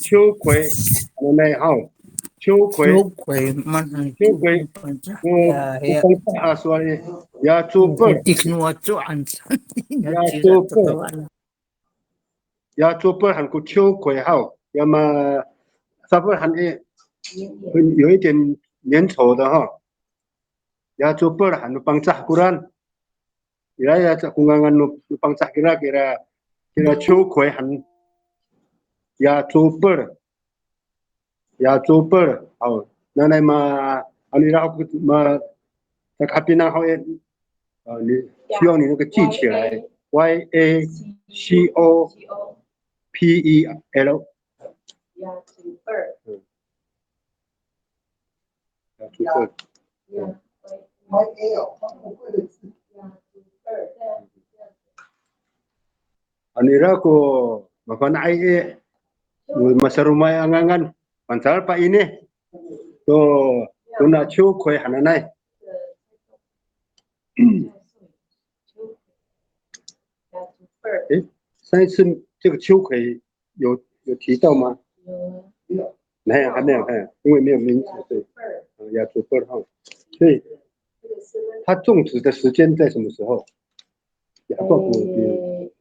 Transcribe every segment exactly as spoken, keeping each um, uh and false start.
秋葵，ano nay haw. 秋葵，秋葵，秋葵，o, o Pangcah a sowal i, ya copel. Ya copel. Ya copel han ko 秋葵 haw. Ya ma, safel han i, 有一点粘稠的哈。Ya copel han no Pangcah koran. Ira ya ko ngangan no Pangcah kira, kira, kira 秋葵 han. Ya copel. Ya copel. 好，那来嘛，啊，你然后嘛，再看平常好一点。啊，你希望你那个记起来，Y A C O P E L。Ya copel。嗯。Ya copel。嗯。 Ano ira ko mafana'ay i, masaroma'ay a ngangan, fangcal pa ini. To, tona 秋葵 hananay. 诶，上一次这个秋葵有，有提到吗？有啊。没有，还没有，还没有，因为没有名字，对。呃，ya copel 哈。所以它种植的时间在什么时候？Ya copel 比，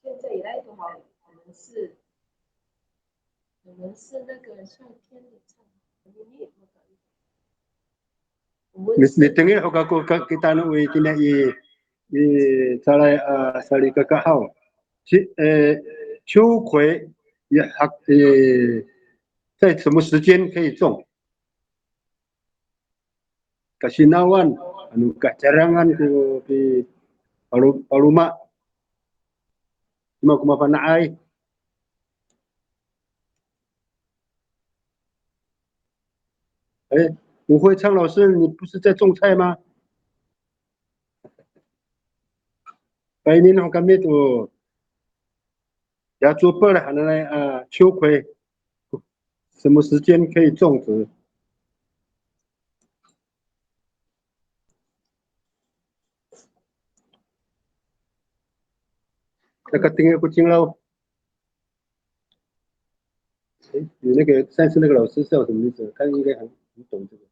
现在以来都好，可能是，可能是那个夏天的菜。 Mitengil ho kako ka, kita no i, tina i, i calay a salikaka haw. Ci, e, 秋葵 i, hak, i, 在什么时间可以种？Kasinawan, ano kacarangan ko pi, palo, paloma. Cima ko mafana'ay. 哎，吴慧昌老师，你不是在种菜吗？Paini no kami to ya copel hananay a 秋葵，什么时间可以种植？ Nakatengil ko cingraw. 哎，你那个上次那个老师叫什么名字？他应该很，很懂这个。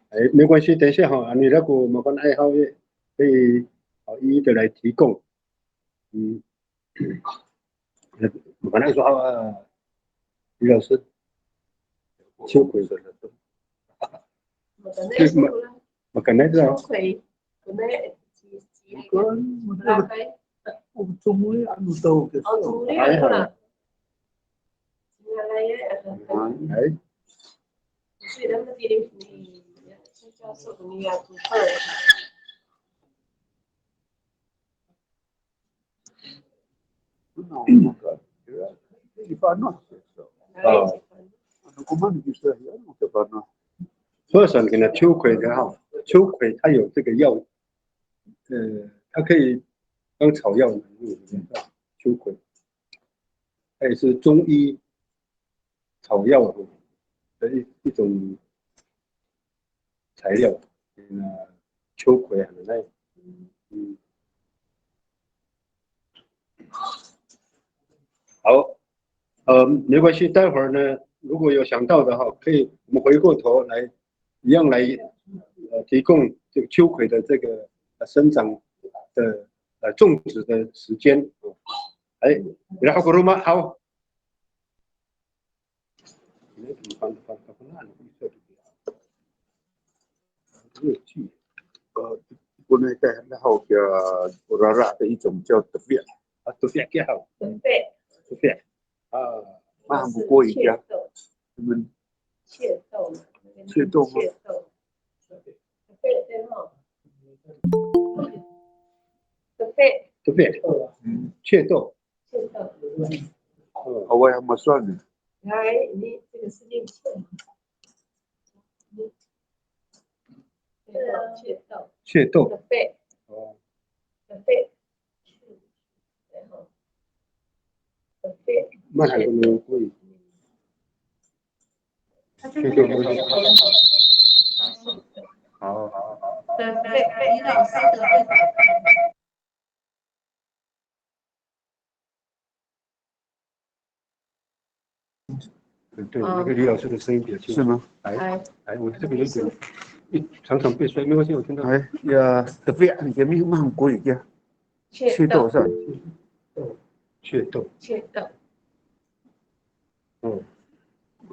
哎，没关系，等一下哈，你那个麻烦爱好也可以好一一的来提供。嗯。 Makanan so, a, 李老师。秋葵。Makanan so. Makanan so. Ay, ay. Ano komaen kiso hiya, ano komaen. 所以说，你看秋葵的哈，秋葵它有这个药，呃，它可以当草药来用，秋葵，它也是中医草药的一，一种材料。那秋葵啊，那，嗯。好，呃，没关系，待会儿呢，如果有想到的哈，可以，我们回过头来，一样来，呃，提供这个秋葵的这个，呃，生长的，呃，种植的时间。哎，然后 hako roma，好。 呃，国内的，然后叫 rara 的一种叫 tefi'。啊，tefi' 叫好。Tefi'。Tefi'。啊。那还不过一家。你们。雀豆嘛。雀豆吗？雀豆。Tefi' 对吗？Tefi'。Tefi'。嗯。雀豆。 雀豆。嗯。Awaay a masowal ni. 来，你这个是念雀吗？雀豆。雀豆。Tefi'。哦。Tefi'。然后，tefi'。Mahal ko no 贵。可以做东西。好。对，对，李老师的对。对，那个李老师的声音比较清楚。是吗？哎，哎，我这边有点，一，常常被摔，没关系，我听到。哎呀，特别，你给没蛮贵的。雀雀豆是吧？雀豆。雀豆。嗯。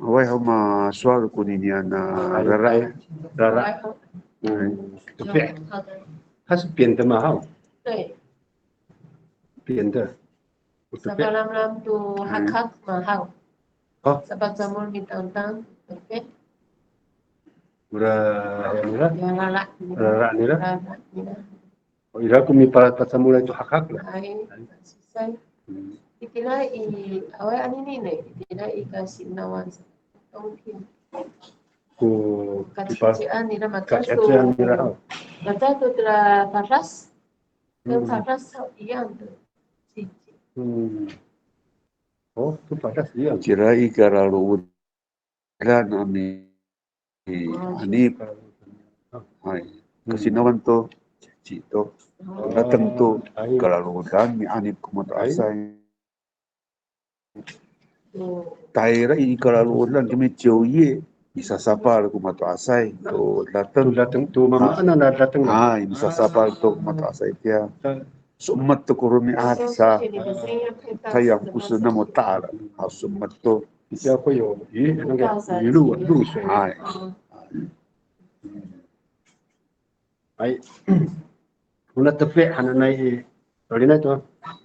Awaay ho masowal konini a rara'. Rara'. 嗯，对。它是扁的嘛，哈。对。扁的。Sapalamlam to hakhak mahaw. Sapacamol mitangtang. Oke. Ora, ya, ora. Ya, rara'. Rara' nira. Rara' nira. O ira ko mipacamolay to hakhak la. Hay, sisay. Itira i, awaay anini ne, itira i kasi'enawan sa. Tongpin. Ko kacihecian nira, matiya to, kacihecian nira, o. Matiya to tira fadas. Kan fadas sa iyan to. Cici. O, to fadas iyan. Cira i karalood. Ran a mianip. Hay. Kasi'enawan to, cici to. Dateng to, karalodan, mianip ko mato'asay. Tayra i karalodan kami ciwye, misasapal ko mato'asay to dateng. To dateng, to mamaan a dateng. Hay, misasapal to ko mato'asay tiya. So'emet to ko romi'ad sa, tayang ko sena mo ta'al, a so'emet to. 比较会有雨，那个雨露，露水。哎。哎。Ona tefi' hananay i, solinay to,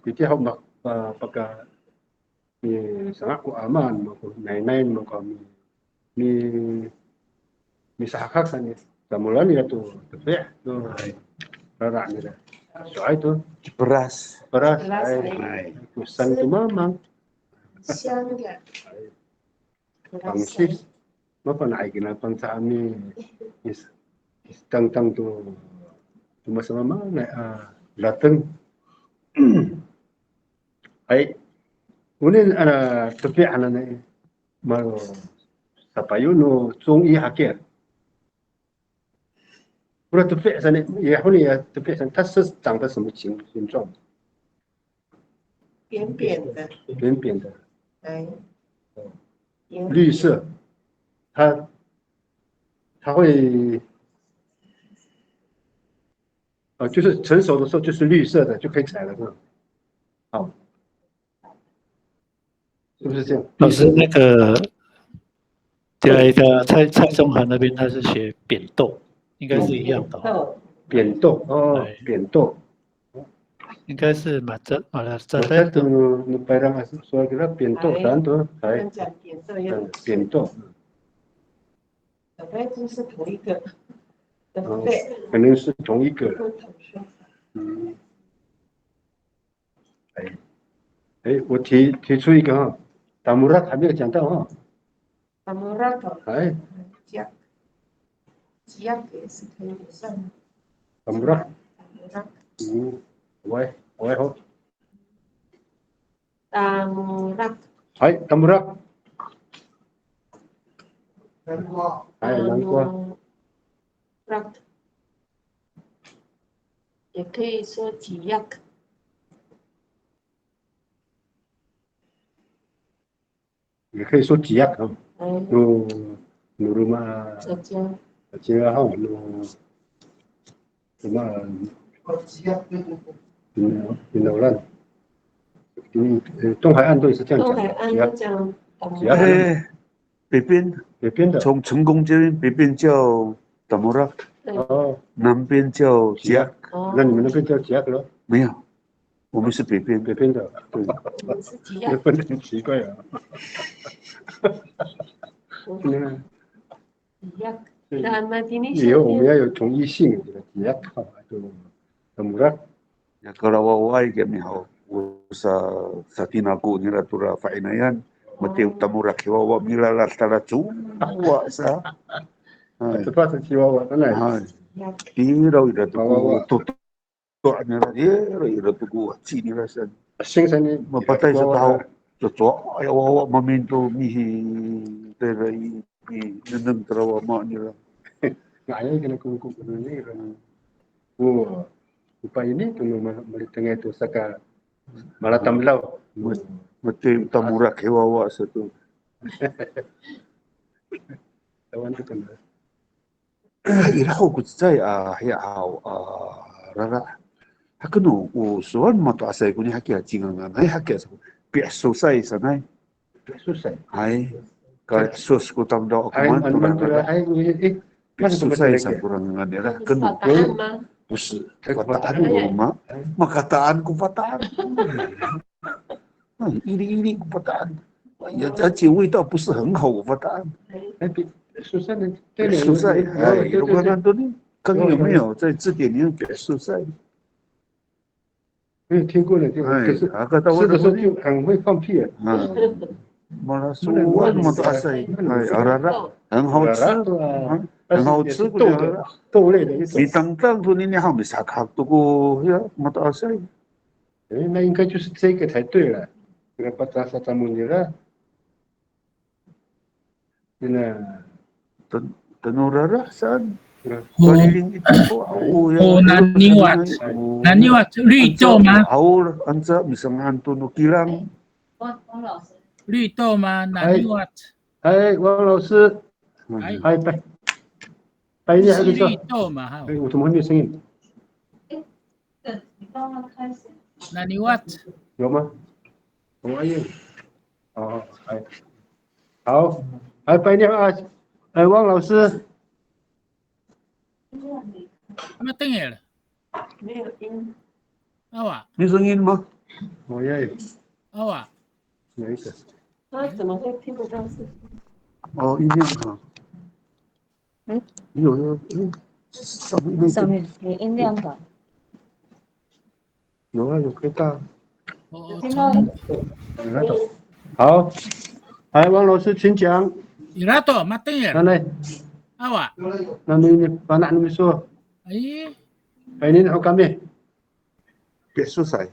itiya ho ma, pa, paka, misanga' ko amaan, mako nainay, mako mi, mi, misahakak sa ni, camolan nira to tefi', to rara' nira. So'ay to. Peras. Peras, peras, ay. Ay. Ko san to mamang. 香的。Pangsi. Mafana'ay kina Pangcah a mi, mis, mistangtang to, to masamaamaanay a dateng. Ay, onini a tefi' hananay, malo sapayo no 中医 hakiya. Ora tefi' sa ni, ya, honi ya, tefi' sa ni, 它是长得什么形，形状？扁扁的。扁扁的。哎。哦。扁扁。绿色，它，它会，呃，就是成熟的时候就是绿色的，就可以采了，是吧？好。 是不是这样？老师，那个，对啊，蔡，蔡中涵那边他是写扁豆，应该是一样的哦。扁豆，哦，哎。扁豆。应该是马扎，马扎，马扎，no, no payrang a sowal kira 扁豆，哎。Saan to, ay. 刚讲扁豆要，嗯，扁豆。大概就是同一个。哦，对。可能是同一个。不同说法。嗯。 哎，哎，我提，提出一个哈，tamorak 还没有讲到哈。Tamorak 哦。哎。Ciyak。Ciyak 也是可以算。Tamorak。Tamorak。嗯，喂，喂，好。Tamorak。哎，tamorak。哎，南瓜。Tamorak。 也可以说 ciyak。也可以说 ciyak 啊。哎。No, no roma. Caciyaw. Caciyaw 哈，no roma. Pina, pinawlan. 嗯，呃，东海岸都是这样讲的。东海岸都这样讲。Ciyak。哎， 北边，北边的。从成功这边，北边叫 tamorak，对。哦。南边叫 ciyak。哦。那你们那边叫 ciyak 咯？没有，我们是北边。北边的，对。我们是 ciyak。那分得很奇怪啊。嗯。Ciyak。对。那么今天以后我们要有统一性，这个 ciyak 啊，就 tamorak。 Ya, kalawawaay kami haw, o sa, satinako nira tora fa'inayan, matiya o tamorak i wawa milalad talacowa sa. Hay. Tepat sa ci wawa, tanay. Hay. Tiraw ira to ko toto' nira, tiraw ira to ko waci nira san. Asing sa ni, mapatay sa tahaw, cocowa, ya wawa mamin to mihi, tira i i, nengneng tora wama nira. Nga'ayay kina kongko kono ni, o, o pa ini to no ma-, malitengay to saka malatamdaw. Mat-, mati tamora kiwawa sato. Tawan to kana. Ira ho ko cecay a, hiya haw, a, rara. Hakeno, o sowal no mato'asay koni hakiya cingangan. Hay hakiya sa, pi'esosay sanay. Pi'esosay. Hay. Kapi'esos ko tamdaw ako. Hay, man, ano man to rara. Hay, eh, eh. Pi'esosay sa ko ngangan nira. Hakeno. Fataan ma? 不是, fataan ko roma. Makataan ko fataan. Ay, iri-iri ko fataan. Ya, 而且味道不是很好 ko fataan. 哎，对，pi'esosay 呢？对，pi'esosay, 对，对，对，对。Ay, 有，有，有看到你，看有没有在字典里面 pi'esosay？没有听过呢，就，哎，可是啊，吃的时候就很会放屁啊。啊，mala sowal no mato'asay. Ay, arara, 很好吃，arara，啊，很好吃，也是豆的，豆类的一种。Mitangtang to nini haw, misakahak to ko, ya, mato'asay. 哎，那应该就是这个才对了。这个 pacasacamon nira. Ina. Tan-, tano rara saan? Ira. Paliling ito ko, aw, ya, o, naniwat. Naniwat, 绿豆吗？Aw, anca, misanga'an to no kilang. 绿豆吗？Naniwat. 哎，王老师。哎。哎，拜-，拜年还是说？是绿豆嘛，哈。哎，我怎么会没有声音？哎，等，你刚刚开始。Naniwat. 有吗？我有。哦，哎。好，哎，拜年啊，哎，王老师。Matengil. 没有音。Awa. 没声音吗？哦，耶。Awa. 哪一个？他怎么会听不到声音？哦，音量啊。嗯？有，有，有，上面那个。上面有音量吧？有啊，有可以大。哦，有听到。从-，有那种。好，来，王老师，请讲。Ira to, matengil. 来，来。Awa. 那你，你把那里面说。哎。哎，你好，干咩？别说谁。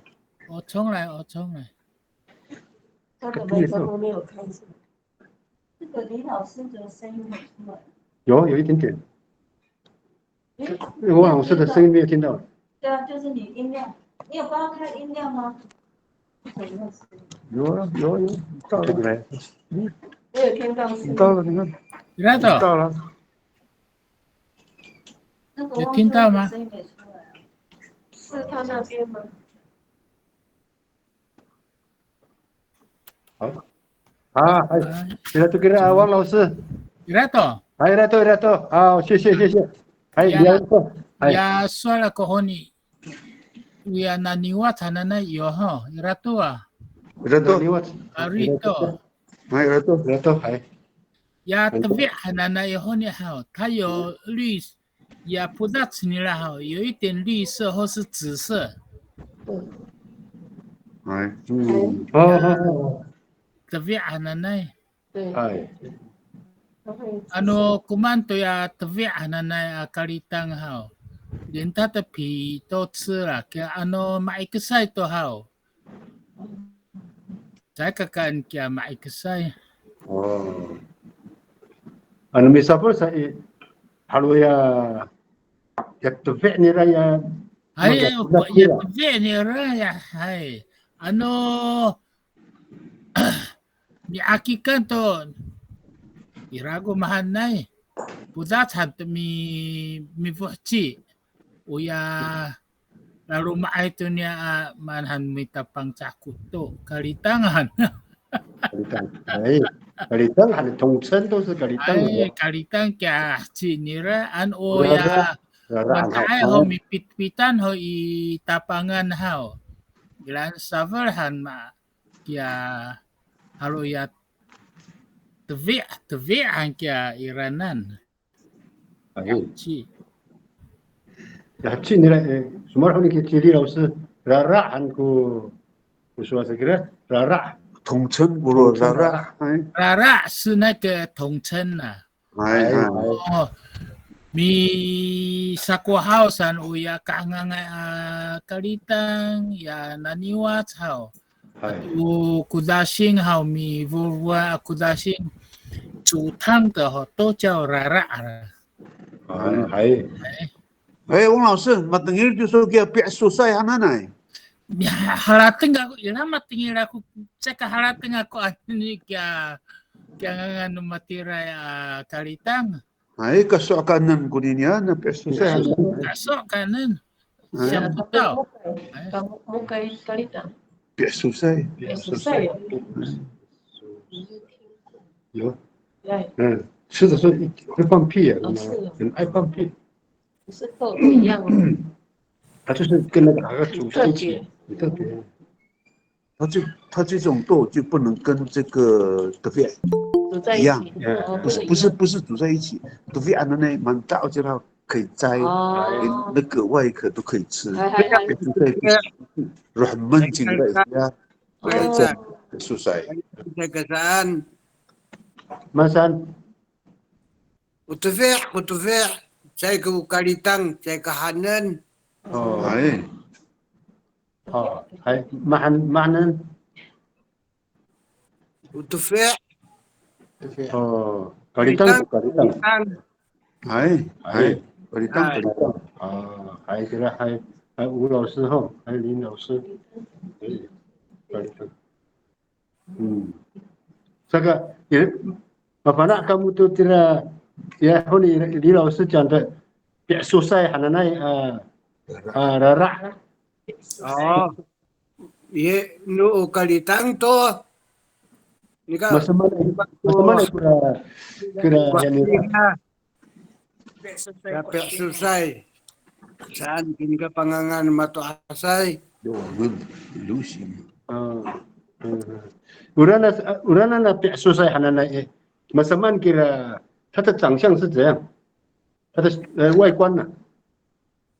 我重来，我重来。他的麦克风没有开着。这个李老师的声音没出来。有，有一点点。诶，王老师的声音没有听到。对啊，就是你音量，你有帮他开音量吗？有啊，有啊，有，到了。对不对？嗯。我有听到声音。你到了，你看。Ira to. 到了。那个有听到吗？王老师的声音没出来啊。是他那边吗？ 好。啊，哎，哎。Ira to kira, 王老师。Ira to. 哎，ira to, ira to. 好，谢谢，谢谢。哎，Ya, 你要说，哎。Ya, sowal ako honi. Ya, naniwat hananay, yo ho, ira to a. Ira to. Naniwat. A, ira to. Ira to. Ay, ira to, ira to, ay. Ya, tefi' hananay honi haw, 它有绿 Ya podac nira haw, 有一点绿色或是紫色。哎，嗯。哦，哦，哦。Tefi' hananay. 对。哎。Ano komaen to ya tefi' hananay a kalitang haw, 连它的皮都吃了, kiya ano ma'ikesay to haw. Caay ka kaen kiya ma'ikesay. O. Ano misafel sa i, halo ya, ya tefi' nira ya, hay, ya tefi' nira ya, hay. Ano, mi'akikan to, ira ko mahaenay. Podac han to mi, mifoheci. Oya, laloma'ay to niya a, maan han mitapang ca'ko to, kalitang han. Kalitang. Ay, kalitang han, 统称都是 kalitang. Ay, kalitang kiya heci nira, ano ya, manta'ay ho mipitpitan ho i tapangan haw. Iraan safel han ma, kiya, halo ya tefi', tefi' han kiya iranan. Ay. Heci. Ya, heci nira, e, somowal honi ki, ci Li 老师, rara' han ko, ko sowal sa kira, rara'. 统称 ko rara'. Rara' 是那个统称啊。Hay, hay. O, misakohaw saan oya kahengangay a kalitang, ya naniwac haw. Hay. Ato kodasing haw, mifowa a kodasing. 煮汤的吼，都叫 rara' 啦。 Hay. Eh, Wang 老师, matengil to so kiya pi'sosay hananay. Ya, harateng kako, ira matengil ako, caka harateng ako anini kiya, kiya ngangan no matiraay a kalitang. Hay, kaso' kaenen konini a, na pi'sosay hananay. Kaso' kaenen. Hay. 想不到。 Mokay kalitang. Pi'sosay. Pi'sosay. 有，对，嗯，吃的时候一会放屁啊，哦是哦很爱放屁，不是都一样哦。它就是跟那个 rara' 煮在一起特别，很特别。它这它这种豆就不能跟这个 tefi' 煮在一一样起，嗯哦不是不是不是煮在一起，tefi' hananay manta' 我知道可以摘，哦连那个外壳都可以吃。还还还对对对，rohemen 进来呀，哦在在 susay。 Saan, Masan, o tefi', o tefi', caay ko kalitang, caay ko hanen. oh, Ay, oh, hay, mahan, mahanen, O tefi', oh, kalitang, kalitang. Kalitang. ay, ay, kalitang, kalitang. Ah, hay, kira, hay, hay, 吴老师吼, hay, 林老师. Hay, kalitang. Hmm. Saka, ya, mafana' kamo to tira, ya, honi, 李老师讲的, pi'sosay hananay, ah, ah, rara'. Oh. Ye, no o kalitang to. Nika, Masamaan, masamaan kira, kira, yan nira. Ya pi'sosay. Saan ko nika pangangan mato'asay. 有我们流行。 Ah, hmm. Orana, orana na pi'sosay hananay i, masamaan kira, 它的长相是怎样？它的，呃，外观呢？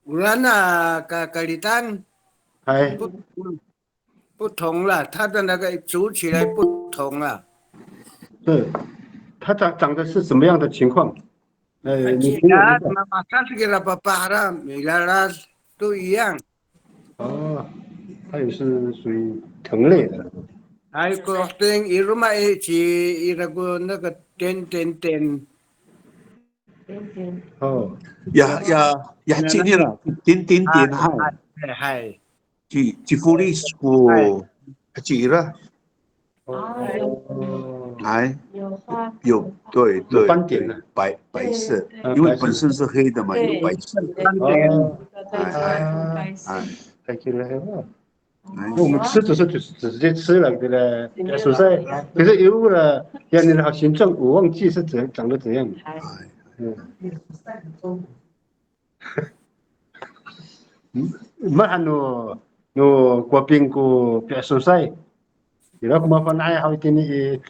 Orana ka kalitang, 哎，不不同了，它的那个煮起来不同了。是，它长，长得是什么样的情况？呃，你形容一下。 Mamasas kira papahara, milalas 都一样。哦，它也是属于藤类的。 Hay ko hting i roma i ci ira ko 那个点点点。哦， Ya ya ya, ci nira, 点点点 hay. Hay. Ci ci folis ko, ci ira. 哦， Hay. 有花，有，对对，有斑点的。 对，白白色，啊，因为本身是黑的嘛，有白色。哦，在家很开心。哎，太厉害了。哎那我们吃只是就是直接吃了，对不对？蔬菜，可是有了，像你的形状，我忘记是怎样长得怎样。还嗯。嗯，mahaen no, no Kowaping ko pi'sosay. Ira ko mafana'ay haw itini i.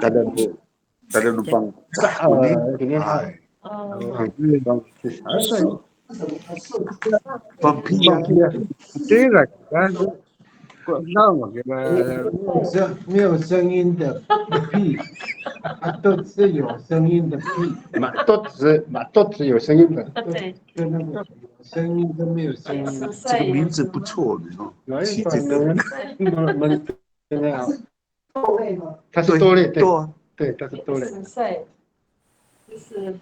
Tada no, tada no pang. Ah, ini. Ay. 哦， Pang. 放屁啊！ Tira, kan? 那我觉得没有声没有声音的屁，啊，都是有声音的屁， Matot, matot 是有声音的。 对， 就那个有声音跟没有声音。 蔬 这个 菜 名字不错，你说起这个。 它是豆类，对，对啊，对，它是豆类。 蔬菜，就是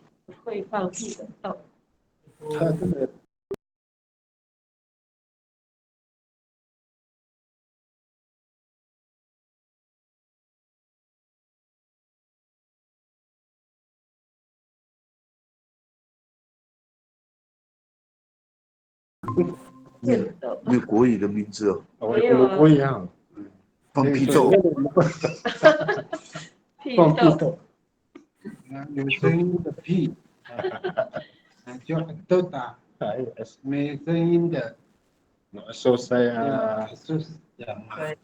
会放屁的豆。 它这个 没有国语的名字哦， 我们国语啊，放屁豆。 屁 放屁 豆， 豆。 啊，有声音的屁，啊，就很豆大，哎，没声音的，蔬菜啊。 就是讲啊。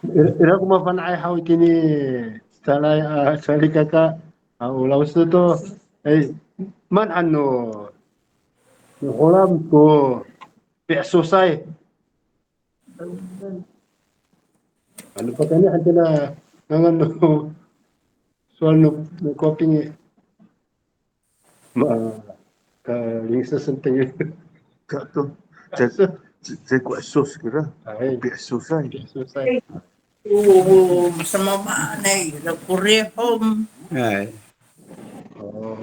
Ira ko mafana'ay haw itini, salay, a, salikaka, a, o 老师 to, ay, maan han no, no Holam ko pi'sosay. Ano pakayni han tina ngangan no sowal no, no Kowaping i. Ma, ka 林先生等于 Ka to, ca, ca, ca ko sos kira, Ay, pi'sosay. pi'sosay. O, masamaamaanay, ira ko rihom. Ay. O.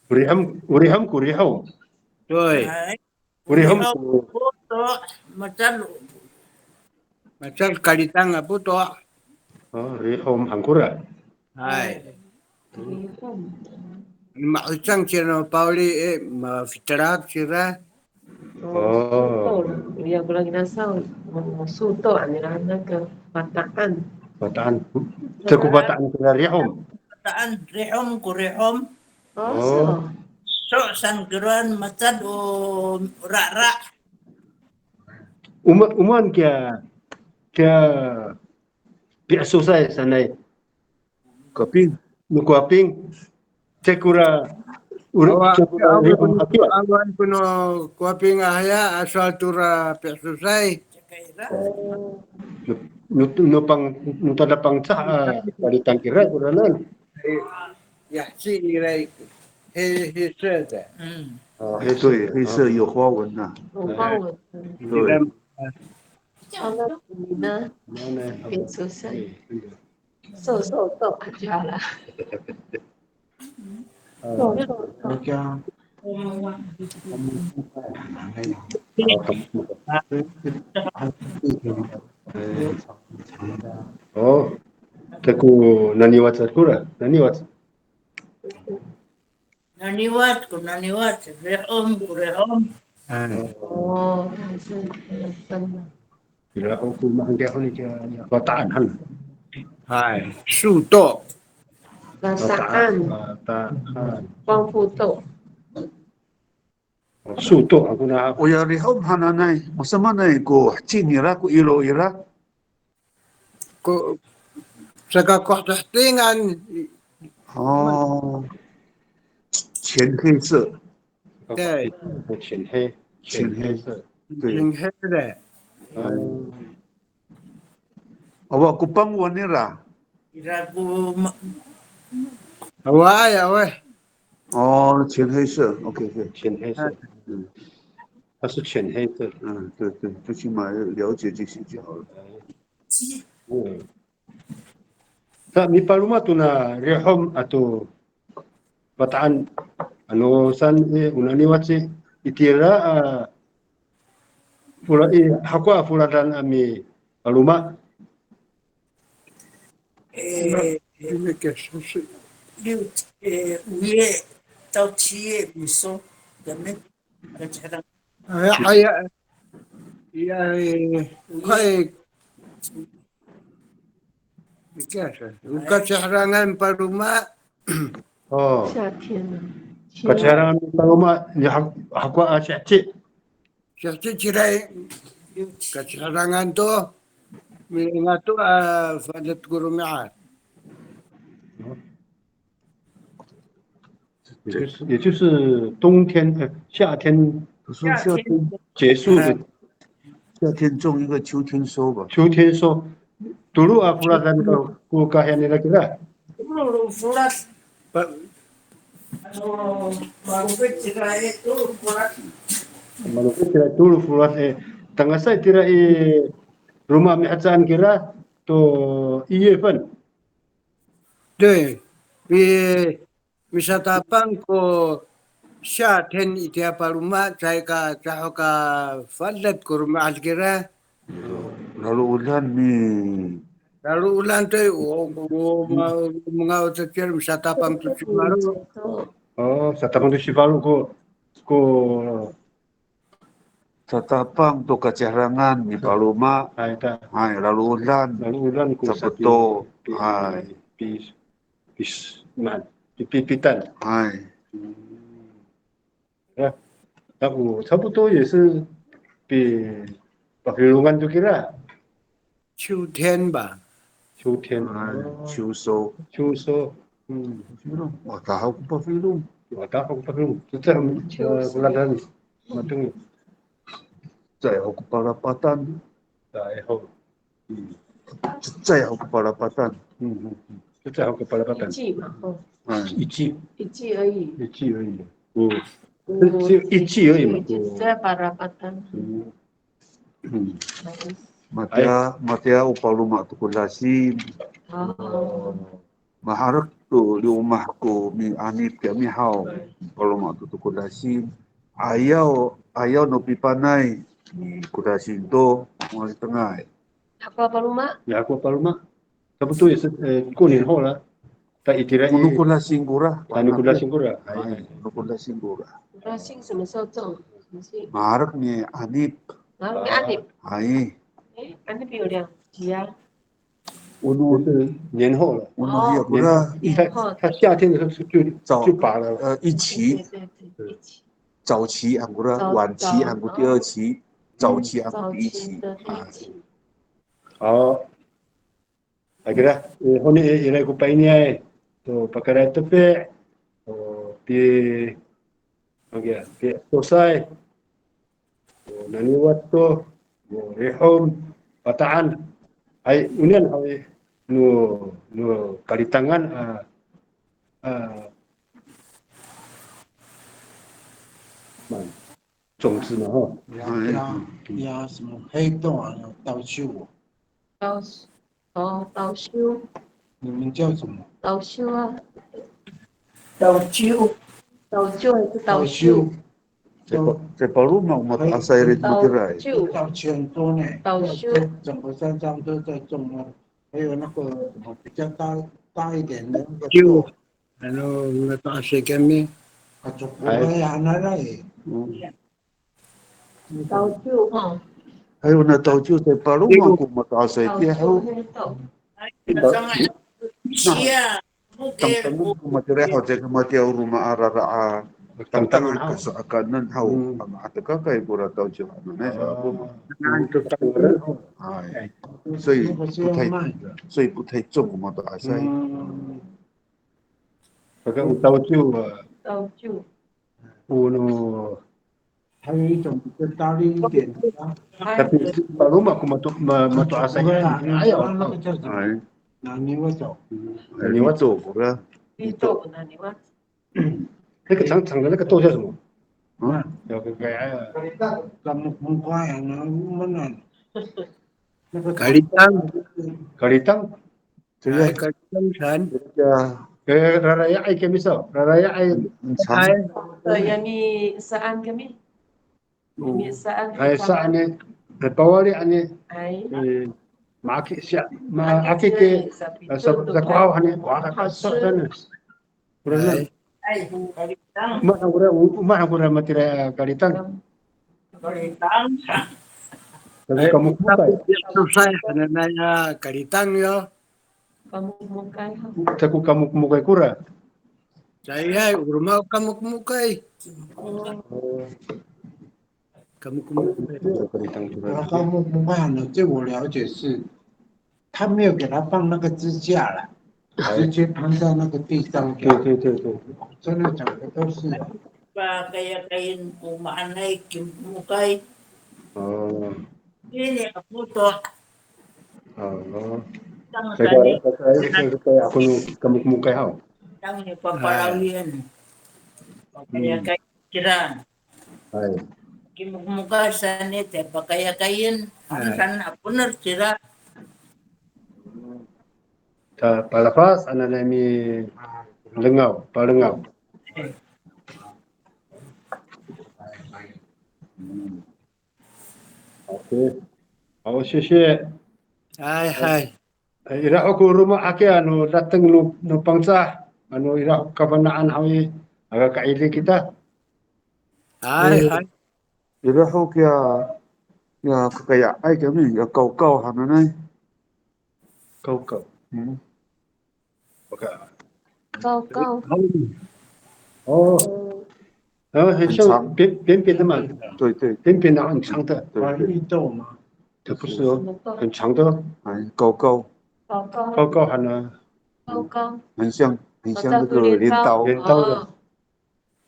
O rihom, o rihom ko rihom. 对。Ay. O rihom ko. Poto', macal. Macal kalitang a poto'. O, rihom han kora. Hay. Ma'icang cira no Pawli, e, mafitelak cira. O. 哦，树豆了，我要跟他介绍，哦，树豆啊，你来那个 Bataan。Bataan. Caay ko Bataan kira rihom. Bataan, rihom ko rihom. 哦，是哦。So' saan kiroan, macal o rara'. O maan, o maan kiya, kiya pi'esosay sanay. Kowaping. No Kowaping. Caay kora, ora, awa, caay kora awa, rihom hakiya. Awa ko no Kowaping a haya, a sowal tora pi'esosay. No, no, no pang, no tada Pangcah a kalitang kira koranan. 呀，是因为黑，黑色的。嗯。哦，黑色的。对，黑色有花纹呐。有花纹。对。哦，那你呢？那呢？变出色。对，真的。瘦瘦豆就好了。呃，瘦瘦豆。大家，我们现在很难了呀。哦，这个 naniwac kora, naniwac. Naniwac ko naniwac, rihom ko rihom. Ay. 哦，是，真的。Ira ko mahaen kiya honi kiya Bataan han. Hay, 树豆。Bataan. Bataan. 光复豆。 O, 树豆 han kora. Oya rihom hananay, masamaanay ko heci nira ko ilo ira. Ko, saka ko hetingan. O, 浅黑色。对。浅黑，浅黑色。对。浅黑的。嗯。Awa ko pangwan nira. Ira ko ma-, awaay, awaay. 哦，浅黑色，OK，OK。浅黑色，嗯，它是浅黑色。嗯，对，对，最起码要了解这些就好了。嗯。Sa mipaloma tona rihom ato Bataan, ano saan i, o naniwac i, itira a, fola-, i, hakowa a foladan a mipaloma. 呃，六，呃，五月到七月 miso, kami, kacihara. Aya, aya, aya, e, kay, o kaciharangan paloma. O. 夏天呢？Kaciharangan paloma, ya, ha-, hakowa a siheci. Siheci cira i, kaciharangan to, milingato a fa'edet ko romi'ad. 也就是，也就是冬天，呃，夏天，可是夏天结束的。夏天种一个，秋天收吧。秋天收。Tolo a foladan ko, ko kahiyan nira kira. Tolo folad. Pa- Ano, malofit cira i, tolo folad. Malofit cira i, tolo folad, e. Tangasa itira i roma mihecaan kira to 一月份. 对，mi-, misatapang ko 夏天 itiya paloma, caay ka, caho ka fa'edet ko romi'ad kira. Lalo'odan mi- Lalo'odan to i, o, o, ma-, manga'oc cira misatapang to cifalo. O, satapang to cifalo ko, ko Satapang to kaciharangan mipaloma. Hay, ta. Hay, lalo'odan. Lalo'odan ko sato. Hay. Pi-, pi-, maan, pi-, pipitan. Hay. Ya, 差不多也是 pi-, pafilongan to kira. 秋天吧。秋天。哎，哦。秋收。秋收。嗯。Pafilong. Wata ho ko pafilong. Wata ho ko pafilong. Cecay ho, e, foladan. Matengil. Cecay ho ko palapatan. Cecay ho. Hmm. Cecay ho ko palapatan. Hmm, hmm, hmm. Cecay ho ko palapatan. 一季嘛，哦。哎。一季。一季而已。一季而已。哦。嗯。只有一季而已嘛。一季，cecay palapatan. 嗯。 嗯。Matiya, matiya o paloma to ko dasin. Maherek to liomah ko mianip kiyami haw, paloma to to ko dasin. Ayaw, ayaw no pipanay ko dasin to, malitengay. Ako paloma. Ya, ako paloma. 差不多也是，呃，过年后了。Ta itira i. Ko no ko dasin kora. Ta no ko dasin kora. Hay, ko no ko dasin kora. Ko dasin 什么时候种？什么时候？Maherek mianip. Maherek mianip. Hay. 哎，anip 有两期啊。O no 是年后了。O no 是年后。他，他夏天的时候就，早，就拔了。呃，一期。对，对，对，一期。早期 han kora，早，晚期 han ko 第二期，早期 han ko 第一期。早期的第一期。好。 Akira, e, honi, e, ira ko painiay to pakayratefi, o, pi, anga, pi tosay, o, naniwat to, o, rihom, pata'an. Hay, onian, hay, no, no kalitangan, a, a, 种子嘛，哈。呀，呀，什么黑豆啊，要倒修哦。倒，哦，倒修。你们叫什么？倒修啊。倒修。倒修还是倒修？倒修。Cepalo, cepalo ma, o mato'asay ri to kira. 倒修。倒修很多呢。倒修。整个山上都在种啊，还有那个什么比较大，大一点的那个豆。 Ano, mato'asay kami. Hay. Hay, o na tawciw, cepalo ma ko mato'asay tiya ho. Tangtangan ko matira ho, caay ka matiya o roma a rara a. Tangtangan ko sa'akanen haw. Ama atekakay kora tawciw hananay sa ako. Hay. 所以不太，所以不太重 ko mato'asay. Saka o tawciw, a. Tawciw. O no. 还有一种比较大力一点的啊。Tapi paloma ko mato, ma, mato'asay. 那个叫什么？Hay. Naniwato. Naniwato, kora. Ito, naniwato. 那个长长的那个豆叫什么？嗯。有个，哎呀。Kamokmokay, ano, mana? Kalitang. Kalitang. Ay, kalitang saan? Ya. E, raraya'ay kami saw. Raraya'ay. Ay. Sa, yami saan kami. Yami saan. Hay, saan i. Hay, pawali ani. Hay. E, maaki siya. Maaki ke. Sa, sa kohaw hani. Wa ka sa, saan. Kora na. Ay. Ay, kalitang. Maan kora, maan kora matira kalitang. Kalitang. Sato kamokmokay. Ay, susay hananay a kalitang yo. Kamokmokay. Sato kamokmokay kora. Caay, o roma kamokmokay. O. Kamokmokay. Kamokmokay 呢，据我了解是，他没有给它放那个支架啦，直接放在那个地上。对，对，对，对。真的讲的都是。Pakayakayen ko maanay kimokmokay. O. Ini ako to. O. Kaya, kaya, kaya ako no kamokmokay haw. Tang ni papalawian. Pakayakay kira. Hay. Kimokmokay saan i, te pakayakayen, hay. Saan a poner cira. Ta palafas, ananay milengaw, palengaw. Hmm. Okay. 好，谢谢。Hay, hay. E, ira ho ko roma aki ano dateng no, no Pangcah, ano ira ho kafana'an haw i, aka ka'ili kita. Hay, hay. Ira ho kiya, ya kakaya'ay kami, ya kawkaw hananay. Kawkaw. Hmm. Kawkaw. O. 呃，很像扁，扁扁的嘛。对，对。扁扁的，很长的。对，对。白玉豆吗？这不是哦，很长的。哎，高高。高高。高高喊呢？高高。很像，很像那个镰刀。镰刀的。哦。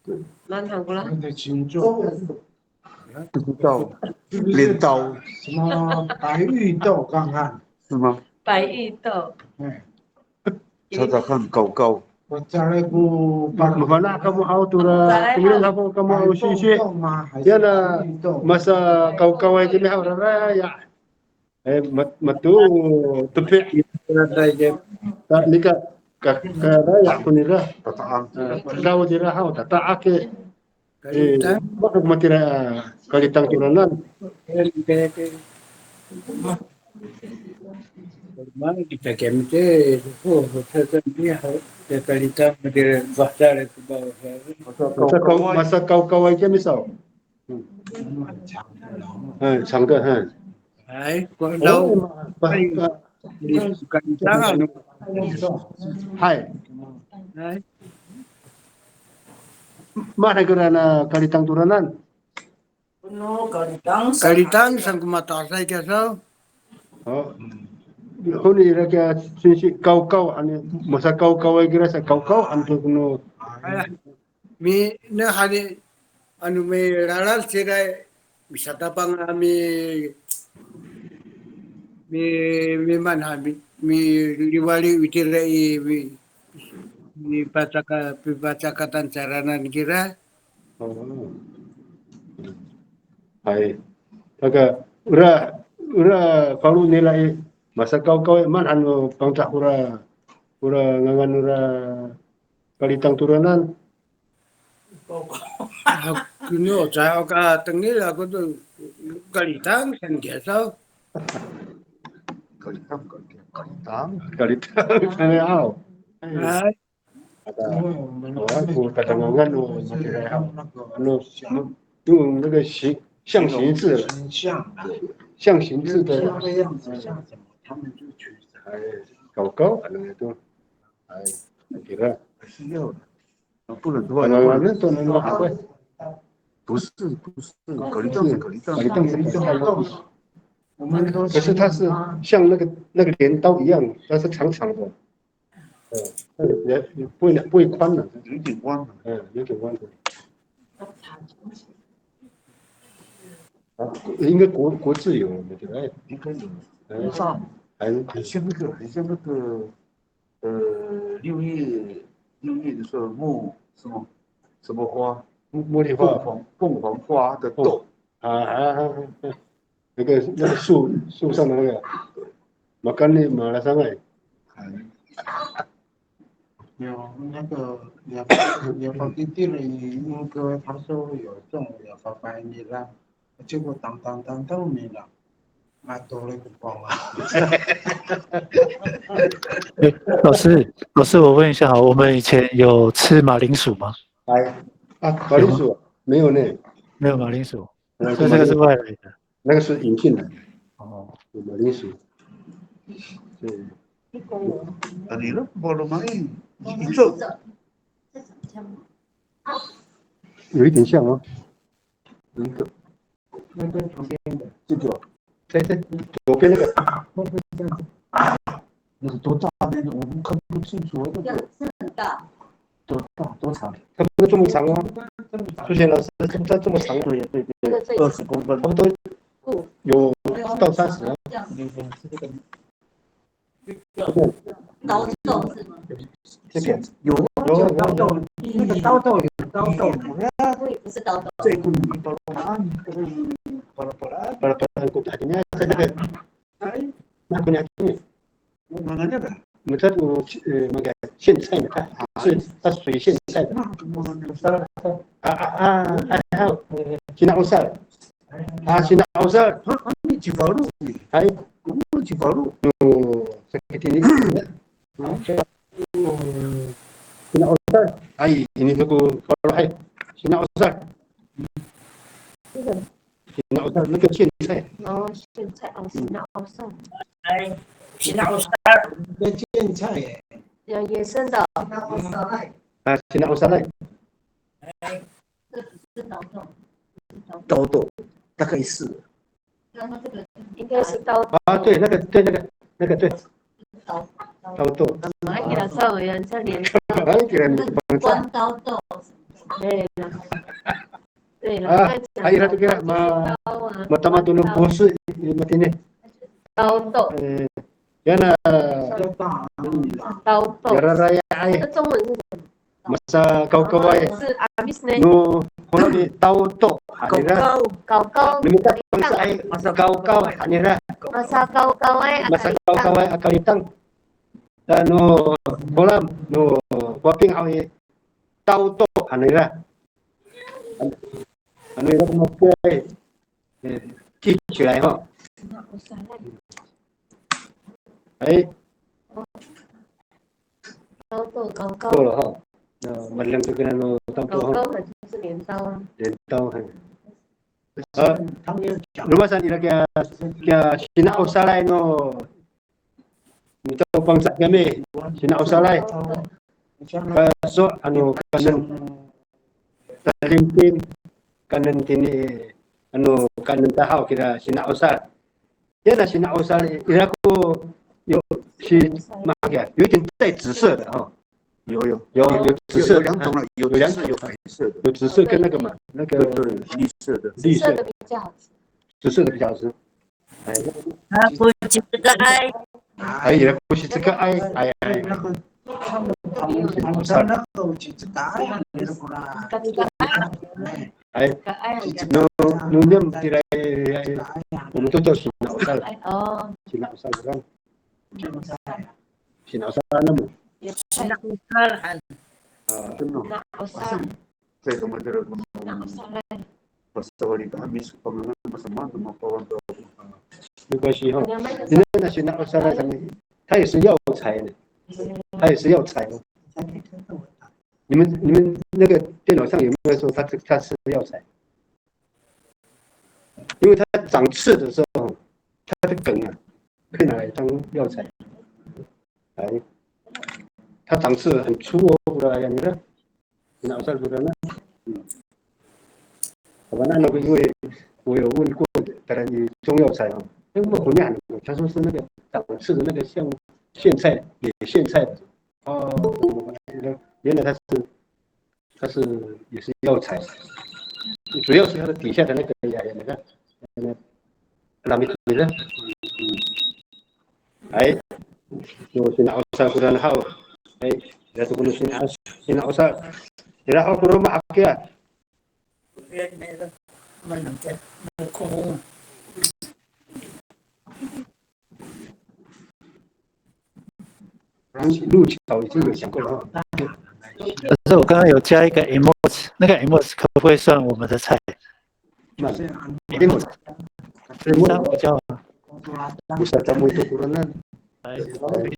对。蛮长的啦。它的形状。不知道。镰刀。什么白玉豆，看看。是吗？白玉豆。哎。 查查看，高高。Mafana' kamo haw tora, kemudian haw kamo haw sisi. Yana, masa kawkaway kami haw raraya. E, mat-, mato, tepi'. Ta, nika, ka, karaya' ko nira. Tata'ang. E, daw nira haw, tata'ak i. E, maan ko matira, a, kalitang toranan. Masa kaw-, masa kawkaway kami saw. 很长的，很。哎，广东，哦，哎，哎，哎。Hay. Hay. Maan ko nira kalitang toranan. Kalitang, saan ko mato'asay kiya saw. O. Honi ira kiya singsi kawkaw, ano, masa kawkaway kira sa kawkaw, ano to kono. Ay, mi, na hani, ano, milalal sira, misatapang a mi, mi, mimaan ha, mi, miliwaliw itira i, mi, mipacaka-, mipacakatan caranan kira. O. Hay. Taka, ora, ora falo nira i, masa kawkaw i, maan ano Pangcah ora, ora ngangan ora kalitang toranan. Ako no, caay ka tengil ako to kalitang, saan kiya saw. Kalitang, kalitang. Kalitang, saan kiya saw. Hay. Ada, o, ako, kadangangan, o, matira haw. Ano, 用那个形，象形字，象形字的，哎，kawkaw, ano ito. Ay, kira. 不能的话，不能。不是，不是，可是它是像那个，那个镰刀一样，它是长长的。嗯，也，也不会，不会宽了。有点弯了。嗯，有点弯的。啊，应该国，国字有，对不对？应该有。嗯。上，还，很像那个，很像那个，呃，六月，六月的时候，木，什么，什么花？茉，茉莉花。凤凰，凤凰花的豆。哦。啊，啊，啊，啊。那个，那个树，树上的那个，makani malasangay。有那个，也，也不一定，那个他说有种，也拜拜你啦，结果当当当当没了，啊，多了一个包啊。哎，老师，老师，我问一下哈，我们以前有吃马铃薯吗？哎，啊，马铃薯没有呢。没有马铃薯。 呃，所以这个是外来的。那个是引进来的。哦。马铃薯。对。有一点像哦。有一个。那个旁边的。这个。在这左边那个。会不会这样子？那个多大那个，我们看不清楚啊，那个。这样，这很大。多大多长？它不是这么长哦，苏贤老师，它这么长。对呀，对，对，二十公分。差不多有到三十啊。这个。刀豆是吗？这个。有啊，有啊，有啊。刀豆，那个刀豆有刀豆。不是刀豆。这个，巴拉巴拉，巴拉巴拉，在那个。 哎，那不了解。我们那个，我们这种，呃，那个苋菜呢，它是，它属于苋菜的。那我们那个，啊，啊，啊，还有，呃，sina'osal。啊，sina'osal。啊，啊，你去跑路。哎。我们去跑路。哦，这个地方。 Sina'osal. Ay, ini ko falohay. Sina'osal. Sina'osal, 那个苋菜。哦，苋菜，哦，sina'osal。哎，sina'osal。那苋菜耶。有野生的哦。啊，sina'osal。哎。这不是刀豆。刀豆，大概是。 应该是刀。啊，对，那个，对，那个，那个，对。刀，刀豆。哎呀，稍微啊，这里。哎，给了你。关刀豆。对了。对了，啊，还有那个嘛，刀啊。Matama to no boso, matini. 刀豆。呃， Yana. 刀豆。 Yararaya'ay. 那中文是什么？ Masakawkaway. 是 amis 呢？ No, Kolam i tawto han nira. Kawkaw. Kawkaw. Mita Pangcah i kawkaw han nira. Masakawkaway a kalitang. Masakawkaway a kalitang. Ano kolam no Waping haw i tawto han nira. Ano ira ko makoay, e, 记起来 ho. Ay. Tawto, kawkaw. 够了哈。那马上就跟他弄到多哈。Kawkaw 好像是镰刀啊。镰刀，嘿。啊，他们要讲。Roma san ira kiya, kiya sina'osalay no. Mita o Pangcah kami, sina'osalay. Kaeso', ano, kaenen, talimtim, kaenen tini, ano, kaenen ta haw kira sina'osal. Yana sina'osal, ira ko, 有，是，有一点带紫色的哈。有，有。有，有紫色的，有，有两种了，有紫色，有白色的。有紫色跟那个嘛，那个，对，对，绿色的。绿色的。紫色的比较好吃。紫色的比较好吃。哎。啊，不，这个爱。哎呀，不是这个爱，哎，哎。那个，他们，他们，他们那个，哎。 Ay, no, no, niyam tira, ay, 我们都叫 sina'osal. O. Sina'osal, kan? Sina'osal namo. Sina'osal han. A. Sina'osal. Sa, sina'osal. 没关系哈。你看那 sina'osal 上面，它也是药材呢，它也是药材哦。 你们，你们那个电脑上有没有说它是，它是药材？因为它长刺的时候，它的梗啊，可以拿来当药材。哎，它长刺很粗哦，不知道呀，你看，拿上来呢。嗯。好吧，那那个，因为我有问过，当然你中药材哦，那么 konian，他说是那个长刺的那个像苋菜，野苋菜的。 哦，原来它是，它是也是药材，主要是它的底下的那个芽，那个，那个，那个，嗯，哎，就 sina'osal ko haw, 哎，ira to ko no sina, sina'osal, ira ho ko roma hakiya. Luqluq 已经有讲过了哈。可是我刚刚有加一个 emoji，那个 emoji 可不可以算我们的菜？那 emoji，emoji 比较好。不是，咱们都不能那。哎，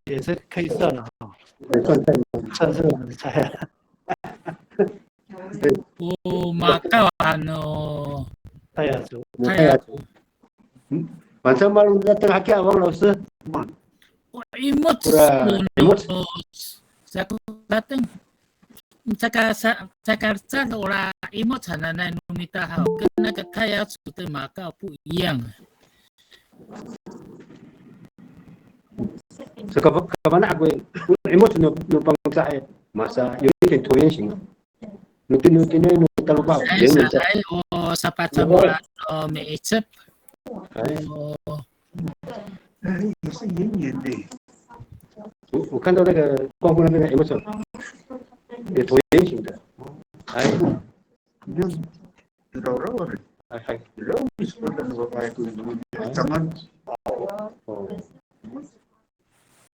也是可以算了哈。也算菜吗？算是我们的菜啊。对。O makaw han no. 泰雅族。泰雅族。 嗯，反正嘛，那等下给王老师。O emoji, ora, o emoji. Sa ko dateng, saka sa, saka sa ora emoji hananay no mita haw, 跟那个泰雅族的 makaw 不一样。Saka, kafana' ako, emoji no, no Pangcah i, masa, 有一点椭圆形。 Noti, noti, no, no talopa, ay, sa, ay, o, sapacamol, o, mi'icep. Ay. O. 哎，也是圆圆的。我，我看到那个光复那边的 emoji，也椭圆形的。哎。你看，raw-raw 的。哎，哎。Raw 是不是那个白兔那个，哎。哦。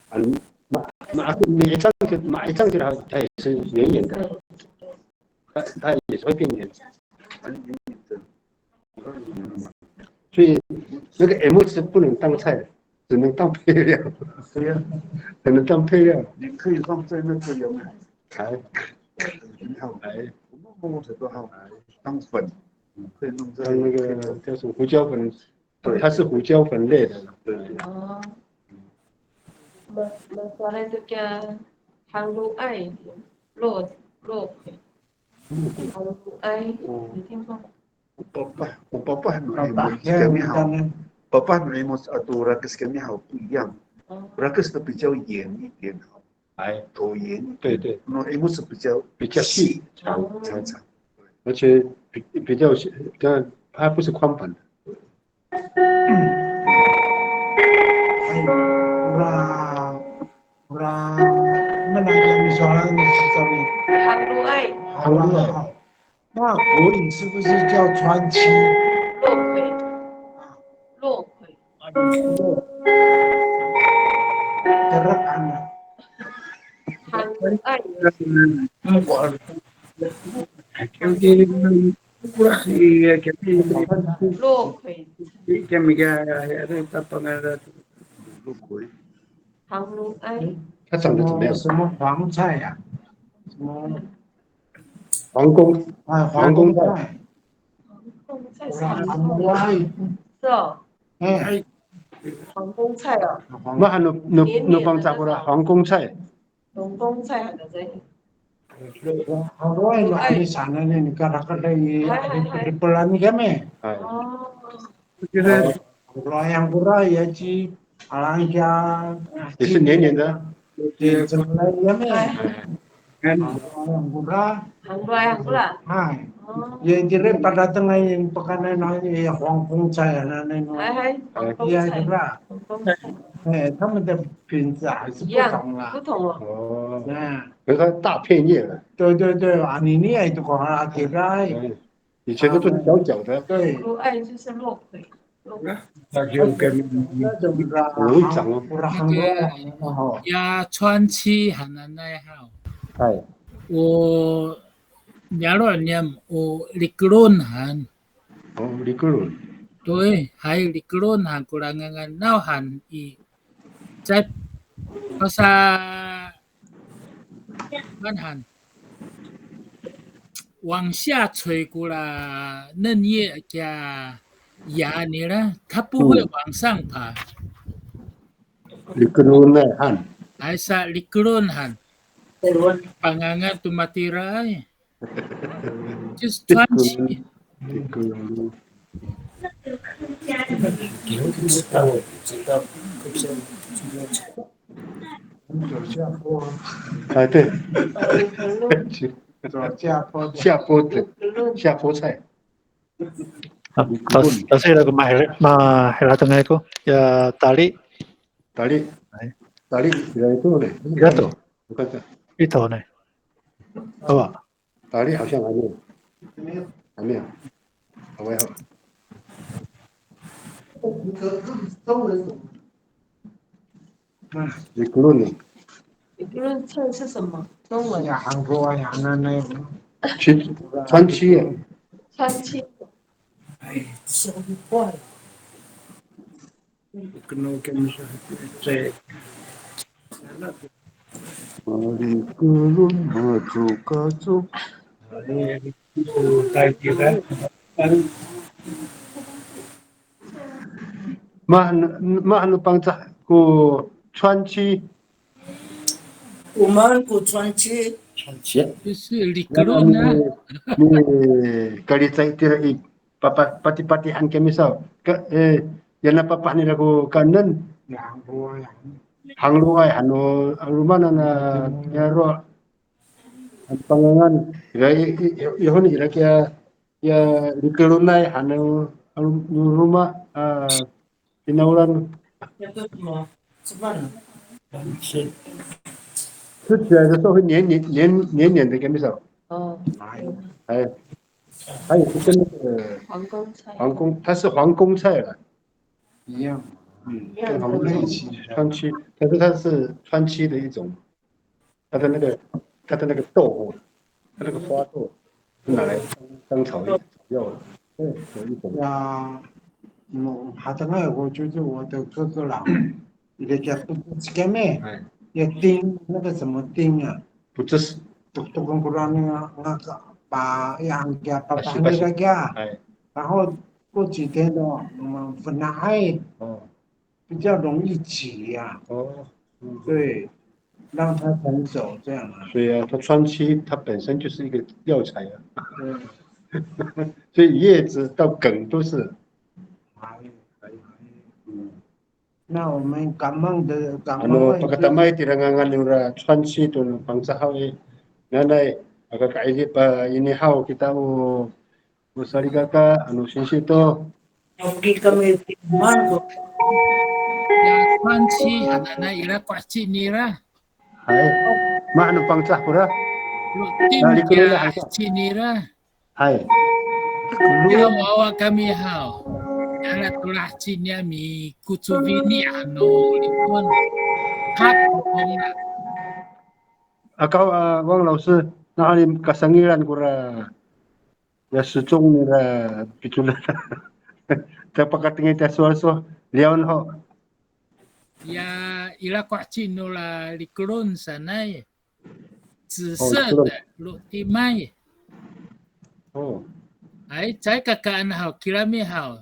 啊，马，马，马上去，马上去了，它也是圆圆的，它，它也是会变圆。所以那个 emoji 不能当菜，只能当配料。对呀。只能当配料。你可以放在那个有没有？哎。很好。哎。我们摸着都好，当粉，可以弄在当那个叫什么胡椒粉。 对。它是胡椒粉类的。对。哦。Ma-, masaray to kiya hangloay, 肉，肉。Hangloay，哦。你听过吗？O papah, o papah no 'imoc kami haw. Papah no 'imoc ato rakes kami haw 不一样。哦。Rakes 的比较圆一点。 哎，椭圆。对，对。那 'imoc 是比较，比较细，细，长，长长。而且比，比较细，但它不是宽粉的。Ora, ora, mana yang misowalan ni Sitawin? Hangloay. Hangloay. 那国语是不是叫川七？洛魁，洛魁。Kerek ano. Hangloay. 洛魁。Hangloay。它长得怎么样？什么，什么黄菜呀？什么黄宫，啊，黄宫菜。黄宫菜。Hangloay。是哦。哎。黄宫菜哦。那还有，那，黏黏的那个。那方面讲过来，黄宫菜。 Longkongcay han to. Hangloay no, hangloay no, ano sanay ni, karakat i, hay, hay, hay, ripel kami. Hay. O. Hangloay han kora, ya ci, alang kiya, 也是黏黏的。Hay. Hangloay han kora. Hangloay han kora. Hay. O. Ya, itira padateng i pakaenay no, ya, 黄宫菜 hananay no. Hay, hay. Hay. Ya, 黄宫菜。Kora. 黄宫菜。哎，他们的 品质还是不同啦。一样，不同哦。哦。嗯。可是它大片叶了。对，对，对，啊，你，你也都讲啊，对不对？嗯，以前都是小小的。对。Hangloay 就是落葵，落葵。那就跟，那种的啊，很容易长哦。不然很多人哈。Ya 川七 hananay haw. 哎。O niyaro' niyam o likelon han. O, likelon. 对，hay likelon han kora ngangan, nawhan i, caay pasa, maan han, 往下垂 kora 嫩叶 kiya ya nira, 它不会往上爬。Likelon han. Hay sa likelon han. Pangangan to matiraay. 就是川七。哎，对。下坡的，下坡菜。A, ta-, tasi ira ko mahira, mahiratengay ko, ya tali. Tali. Ay. Tali, ira to, ne? Ira to. Bukan. Ito, ne? Awa. 大理好像还没有，还没有，还没有。中文怎么？Likelon 呢？Likelon 菜是什么？中文。Hangloay, hananay. 川七耶。川七。哎，手坏了。 Maan, maan no Pangcah ko 川七? O maan ko 川七? 川七. 就是 likelon a. Ni, ni kalicay tira i papa-, patipatihan kami saw. Ka, eh, yana papah nira ko kaenen. Hangloay, hano, ano maan a, niyaro'. Ano pangangan, ira i, i, i, ihon ira kiya, ya likelonay, hano, ano, no roma, a, finawlan. 吃起来的时候会黏黏，黏，黏黏的，跟你说。哦。哎。 还有跟那个皇宫菜。皇宫，它是皇宫菜了。一样。嗯，一样的。跟皇宫菜，川七，但是它是川七的一种，它的那个，它的那个豆哦，它那个花豆是拿来当，当草药，草药的，对，有一种。Ya, no, hatengay ko, 就是我的哥哥啦。 一个叫 puces kami，哎。一个钉，那个什么钉啊？Puces。Toktoken kora 那个，那个，把，yang 给它 papah 那个给啊。哎。然后过几天呢，我们分它爱，哦。比较容易挤呀。哦。嗯。对，让它成熟这样啊。所以啊，它川七它本身就是一个药材啊。对。所以叶子到梗都是。哎，哎，哎。嗯。 那我们 kamang 的，kamang 的。 Ano, pakatamay tira ngangan nira 川七 to no Pangcah haw i. Nanay, aka ka'idip a ini haw kita o, o salikaka, ano singsi to. Oki kami timan ko. Ya 川七 hananay ira ko 七 nira. Hay. Maan no Pangcah kora? Lo 七 nira. Hay. Ira wawa kami haw. Ira to laheci niyam i kocovini ano lipon. Hap, hong na. Aka, a, Wang 老师, nawhani kasangilan kora ya socong nira picodadan. Ta pakatengil ta sowal so, liyawen ho. Ya, ira ko laheci no la likelon sanay. 紫色的 lotimay. O. Ay, caay kakaan haw, kirami haw.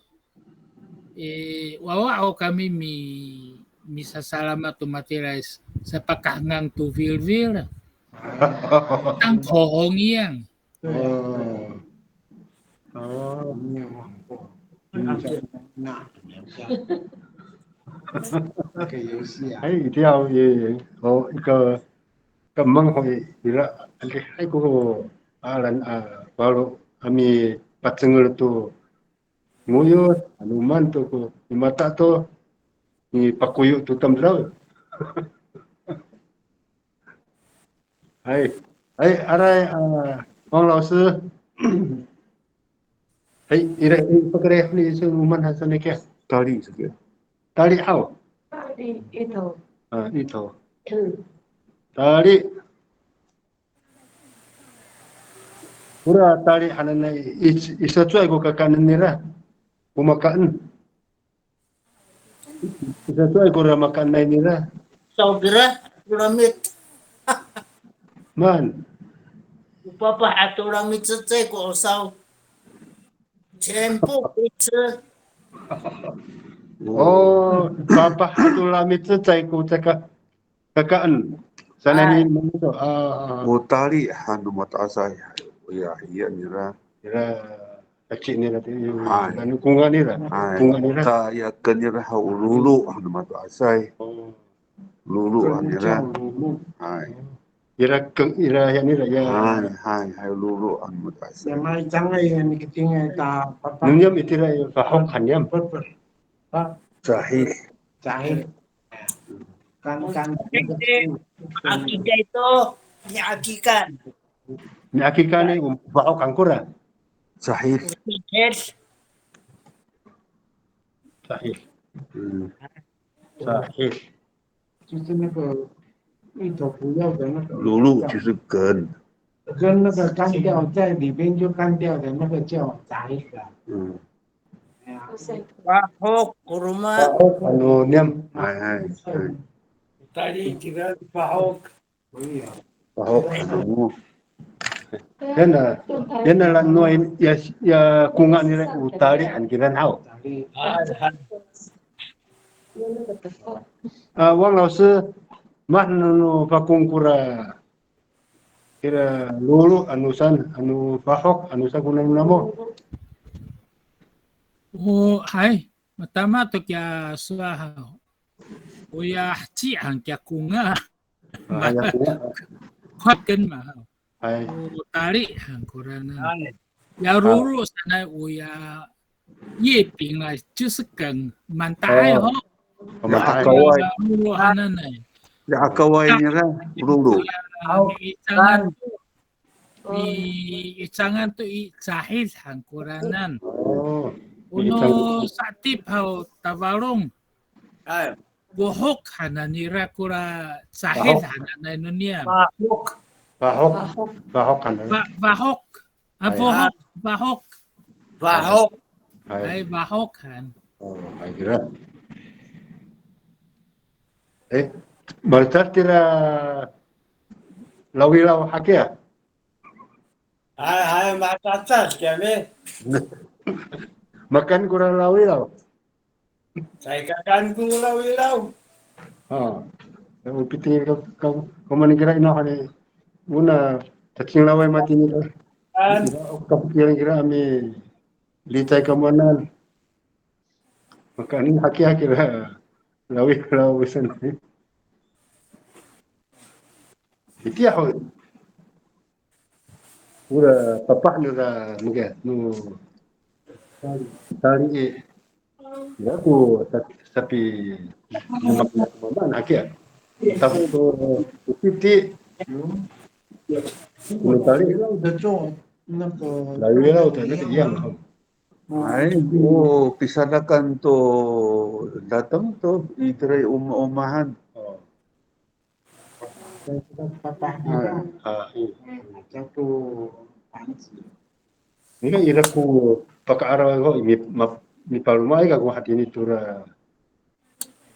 E, wawa ho kami mi, misasalamat to matiraay sapakahengang to filfil. Tangkohong iyang. 对啊，对啊。哦。哦。没有玩过。嗯。那，那，那个游戏啊。Hay, itiya ho i, o, ika, ka mang ho i, ira, hay ko, alan, a, falo a mipacengel to ngoyot, 'aloman to ko, i mata to, mipakoyo to tamdaw. Hay, hay, aray, a, Wang 老师. Hay, ira, i, pakayra ni so 'aloman han sa niyaki. Tali, saka. Tali haw. Tali, ito. A, ito. Hmm. Tali. Kora tali hananay i, i, i sacowaay ko kakaenen nira. Ko makaen. I sacowaay kora makaenay nira. Saw kira, tolamit. Maan. O papah ato lami cecay ko saw. 全部会吃。O, papah ato lami cecay ko caka, kakaen. Sanay ni, a, a. O tali han no mato'asay. Oya, iya nira. Ira, kaci nira to, ano konga nira. Hay. Konga nira. Ta, ya, ken nira haw o lolo han no mato'asay. O. Lolo han nira. Hay. Ira keng, ira ya nira ya. Hay, hay, hay, lolo han no mato'asay. Ya, maicangay ya, nikitingay ta papa. No niyam itira ya, fahok han niyam. Papa. Pa. Cahil. Cahil. Kan, kan. Mi'akikan to, mi'akikan. Mi'akikan i, o fahok han kora. Cahil. Cahil. Cahil. Hmm. Cahil. 就是那个芋头不要的那个。Lolo 就是根。跟那个干掉，在里边就干掉的那个叫 cahil 啊。嗯。哎呀。Fahok ko roma. Fahok, ano niyam. Hay, hay, hay. Tali kira fahok. Fahok, ano. Yana, yana la no ya, ya konga nira o tali han kiran haw. A, Wang 老师, maan no, no Fakong kora, kira lolo ano san, ano fahok ano san ko namo namo. O, hay, matama to kiya sowal haw. Oya heci han kiya konga. A, ya konga. Kowa ken ma haw. Hay. O tali han koranan. Hay. Ya lolo sanay oya 叶柄 a, 就是梗, manta'ay ho. O, manta'ay. Ya lolo hananay. Ya akaway nira, lolo. Oya, mi'icangan to. Mi'icangan to i cahil han koranan. O. O no sa'etip haw Tafalong. Hay. Fohok hanan nira kora cahil hananay no niyam. Fahok. Fahok. Fahok hanan. Fa-, fahok. A, fohok. Fahok. Fahok. Hay. Hay, fahok han. O, hay kira. E, malecad tira lawilaw hakiya. Hay, hay, malecad kiyami. Makan kora lawilaw. Caay kakaan ko lawilaw. A, o pitengil ka, ka, kamo ni kira ino hani, ona, cacinglaway matini ka. An. Kapikiran kira a milicay kamo anan. Makaen hakiya kira lawilaw sanay. Itiya ho. Ora papah nira, maka, no tali i. Ya ko sa-, sapi, mamaan hakiya. Tapos ko, ko piti. No tali. 那个 Lawiraw to, 那个一样哈。 Ay, o pisadakan to dateng to itira i omaomahan. 哦。 Ay, a, i. 叫做房子。 Nika ira ko paka'araw ako, mi, ma, mipaloma'ay kako hatini tora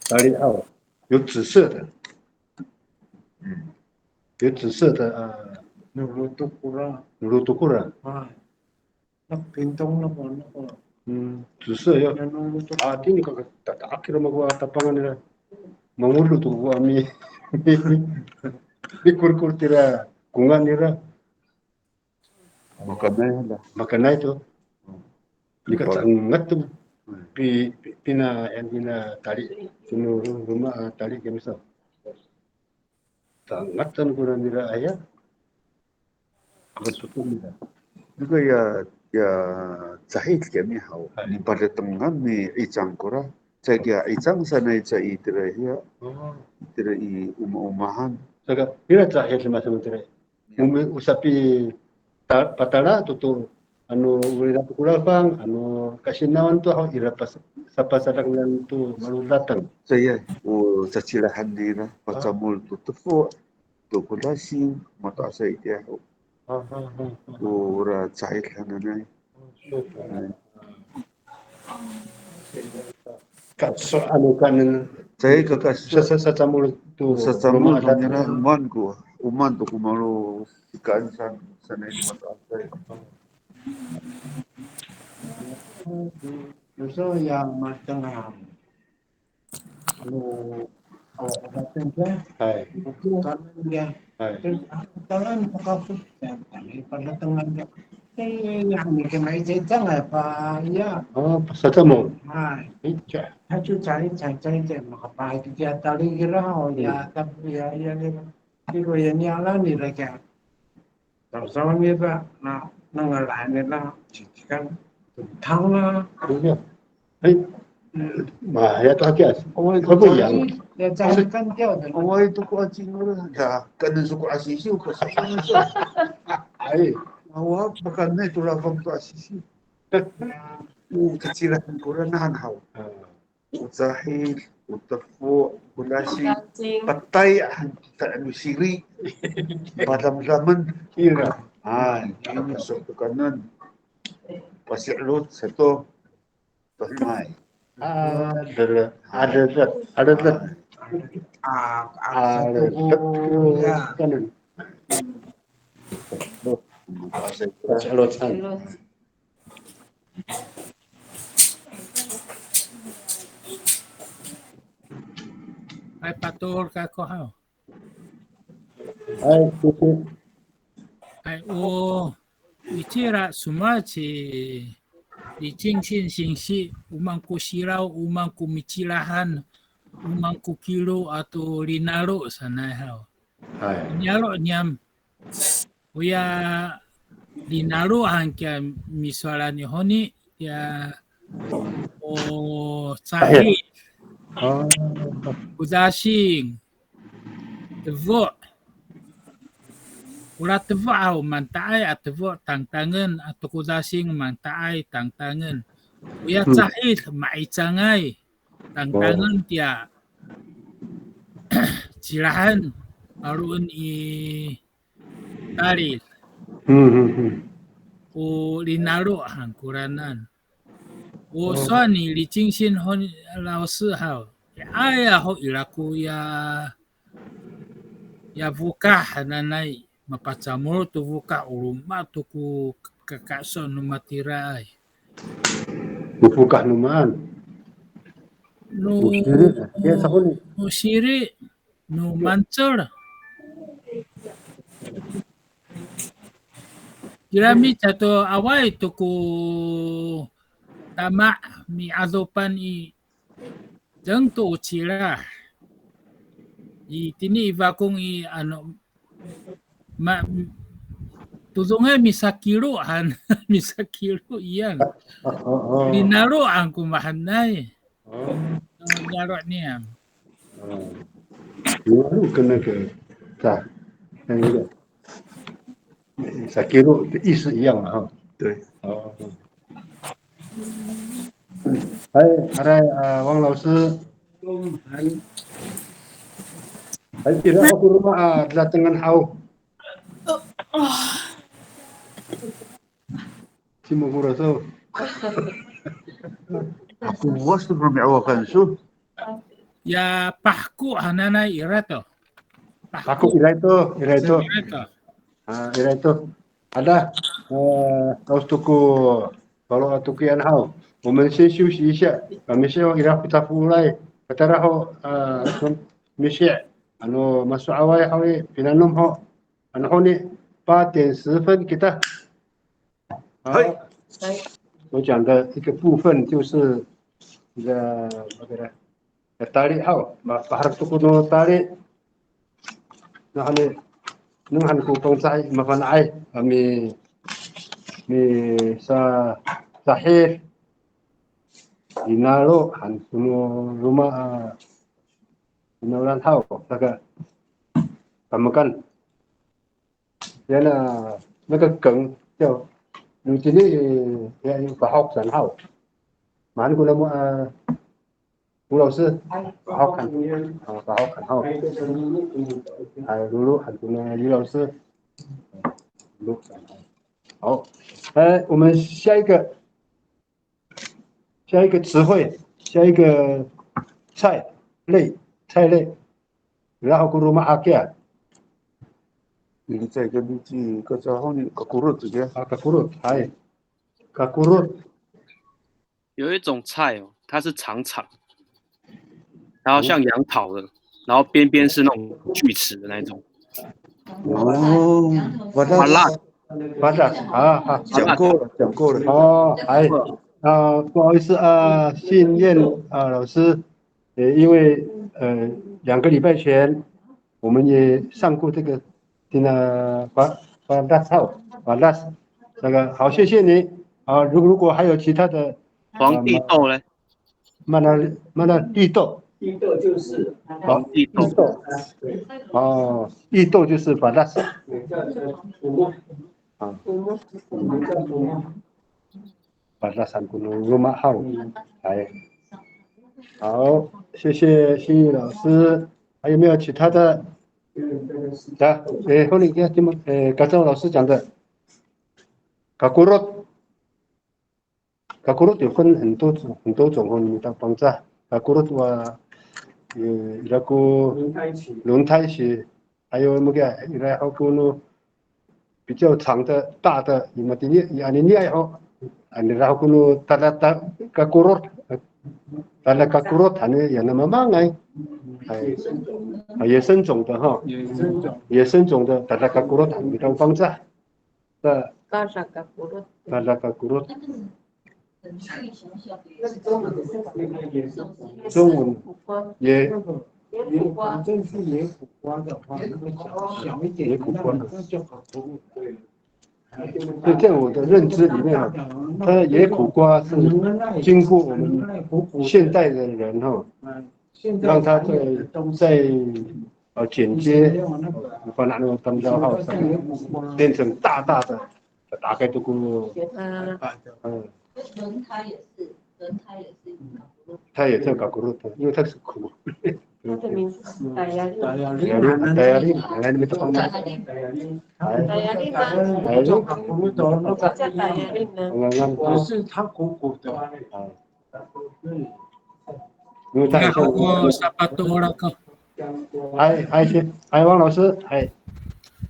tali haw. 有紫色的。嗯。有紫色的，啊。 Nolo to kora. Nolo to kora. 啊。 Nakapintong nako, nako. Hmm, 紫色 ya. Nano to. A, tini ka, tata'ak kira mako a tapangan nira. Mangolo to ko a mi, mikorkor tira kongan nira. Makanay la. Makanay to. Nika cangat to. Pi, pi, pina, yan pina tali, sino roma, a, tali kami sa. Cangat san kora nira aya. Betul nira. Nika ya, ya cahid kami haw. Hay. Nipadatengan ni 'icang kora. Caay kiya 'icang sanay caay itira hiya. O. Itira i omaomahan. Saka, ira cahid masama tira. Ya. Umi, o sapi ta, patala to to, ano, o ira to ko lafang, ano, kasienawan to haw, ira pas, sapasadak niyam to malodateng. Caay, o cacilahan nira, pacamol to tefo, to kodasing, mato'asay itiya ho. Ha, ha, ha, ha. Ora cahid hananay. Hay. Kaso, ano, kanen. Caay ka kaso. Sa, sa, sacamol to. Sacamol to nira, o maan ko, o maan to ko malo, ikaan san, sanay mato'asay. Kaso ya matengil. Ano, awa ko dateng diya. Hay. Ako kanen diya. Hay. Terus, a, tangan ko kaso, tangan ko datengan diya. E, ya, ni kena icecang, a, pa, ya. O, pasacamol. Hay. Ica. Haco cari, cari, cari, cari, makapahay to diya tali kira, o, ya, hmm, tapi ya, ya, kira. Kira ya, niyalan nira kiya. Sawsawan nira, na, nangalay nira, cicikan, tang na. Iya. Hay. Ma, ya to hakiya. Awaay to ko aci. Ya, cahikan kiya. Awaay to ko aci nira. Da, kanen so ko asisiw, ko asisiw. Hay. Awa, makanay to lafang to asisiw. O, kacilahan kora nahan haw. A. O cahid, o tefo, o kodasing, patay han kita ano siri. Padamdamen. Ira. Hay, ano so to kanen. Pasi'elot sato. Tohimay. A, dere, a, dere, a, dere. A, a, a, dere. Kanen. Pasi'elot han. Hay, patoor kako haw. Hay, singsi. Hay, o, icira soma ci Li Cingsin singsi, o maan ko siraw, o maan ko micilahan, o maan ko kilo ato linalo sanay haw. Hay. Niyaro' niyam. Oya linalo han kiya misowalan i honi, ya, o cahid. O. Kodasing. Tefo'. Ora tefo' haw, manta'ay a tefo' tangtangen, ato kodasing manta'ay tangtangen. Oya cahid, ma'icangay. Tangtangen tiya cilahen, paloen i talid. Hmm, hmm, hmm. O linalo han koranan. O sowal ni Li Cingsin ho, 老师 haw. Aya ho ira ko ya, ya fokah hananay. Mapacamol to fokah, o roma to ko kakaeso no matiraay. O fokah no maan? No, no siri, ya, sako ni. No siri, no mancel. Kirami cato awaay to ko tama mi'adopan i Deng to o cilah. Itini i Fakong i, ano, ma, todongay misakilo han, misakilo iyan. Linaloan ko mahaenay. Linalo niyam. Linalo kena ke, sa, sa. Sakilo 的意思一样嘛，哈。对。哦。哎，aray, a, 王老师。Ay, ira ko roma a datengan haw. Cima ko rasaw? Ako was to romi'awakan so. Ya pahko hananay ira to. Pahko ira to, ira to. Ira to. A, ira to. Ada, e, kaos to ko falo a tokian haw. 我们先休息一下. Kami siyo ira ko tafolay. Katara ho, a, misi, ano maso'away haw i, pinanom ho. Ano honi, 八点十分 kita. 嗨。我讲的一个部分就是这个，那个呢，tali haw, ma-, maharap to ko no tali. Nawhani, neng han ko Pangcah i mafana'ay, a, mi, mi sa, sahid, inalo, han ko no roma, a, inalan haw, saka, kamekan. 原来那个梗叫，有今天也有 pahok 三号，马上过来么，呃，吴老师，pahok 三，啊，pahok 三号，哎，露露，还有那个李老师，露露，好，来，我们下一个。 下一个词汇，下一个菜类，菜类。然后 ko roma hakiya. 你再跟你去，可是后面 kakorot 这个。啊，kakorot，哎，kakorot。有一种菜哦，它是长长，然后像杨桃的，然后边边是那种锯齿的那一种。哦，fadas。Fadas，啊，啊。讲过了，讲过了。哦，哎，啊，不好意思啊，信燕啊，老师，呃，因为，呃，两个礼拜前我们也上过这个，那个 fa-，fadas 哈，fadas，那个，好，谢谢你。啊，如-，如果还有其他的，皇帝豆嘞？ Mana, mana 帝豆？帝豆就是，哦，皇帝豆。帝豆。哦，帝豆就是 fadas。对，叫，叫 kumo。啊。Kumo。我们叫 kumo。Fadas han ko no roma haw. 嗯。哎。好，谢谢心怡老师。还有没有其他的？嗯，这个是。来，哎，后面看，听吗？哎，刚才老师讲的，kakorot。 Kakorot 有分很多种，很多种哦，你们到 Pangcah。Kakorot 哇，呃，那个轮胎型，轮胎型，还有那个，然后可能比较长的、大的，你们的，你，你，你还好，啊，然后可能 tada, tada kakorot，tada kakorot，还有那么慢哎，哎，野生种的哈，野生种的 tada kakorot，你到 Pangcah。 Tada kakorot. Tada kakorot. 中文，野，野苦瓜。反正是野苦瓜的话，那个小，小一点的，野苦瓜。那个叫 kakorot。对。在我的认知里面啊，它的野苦瓜是经过我们现代的人哈，让它再，再 呃，剪接，把那个 tamdaw 哈，变成大大的，打开都够。嗯。嗯。轮胎也是，轮胎也是一个 kakorot。它也叫 kakorot，因为它是苦。它的名字是 tayaling。Tayaling，tayaling，哎，你们都懂的。Tayaling。哎。Tayaling 吗？哎。Tayaling。Tayaling 呢？刚刚。可是它苦苦的。哎。 因为它很像。Ira ho ko sapatoor ako. 哎，哎，先，哎，王老师，哎。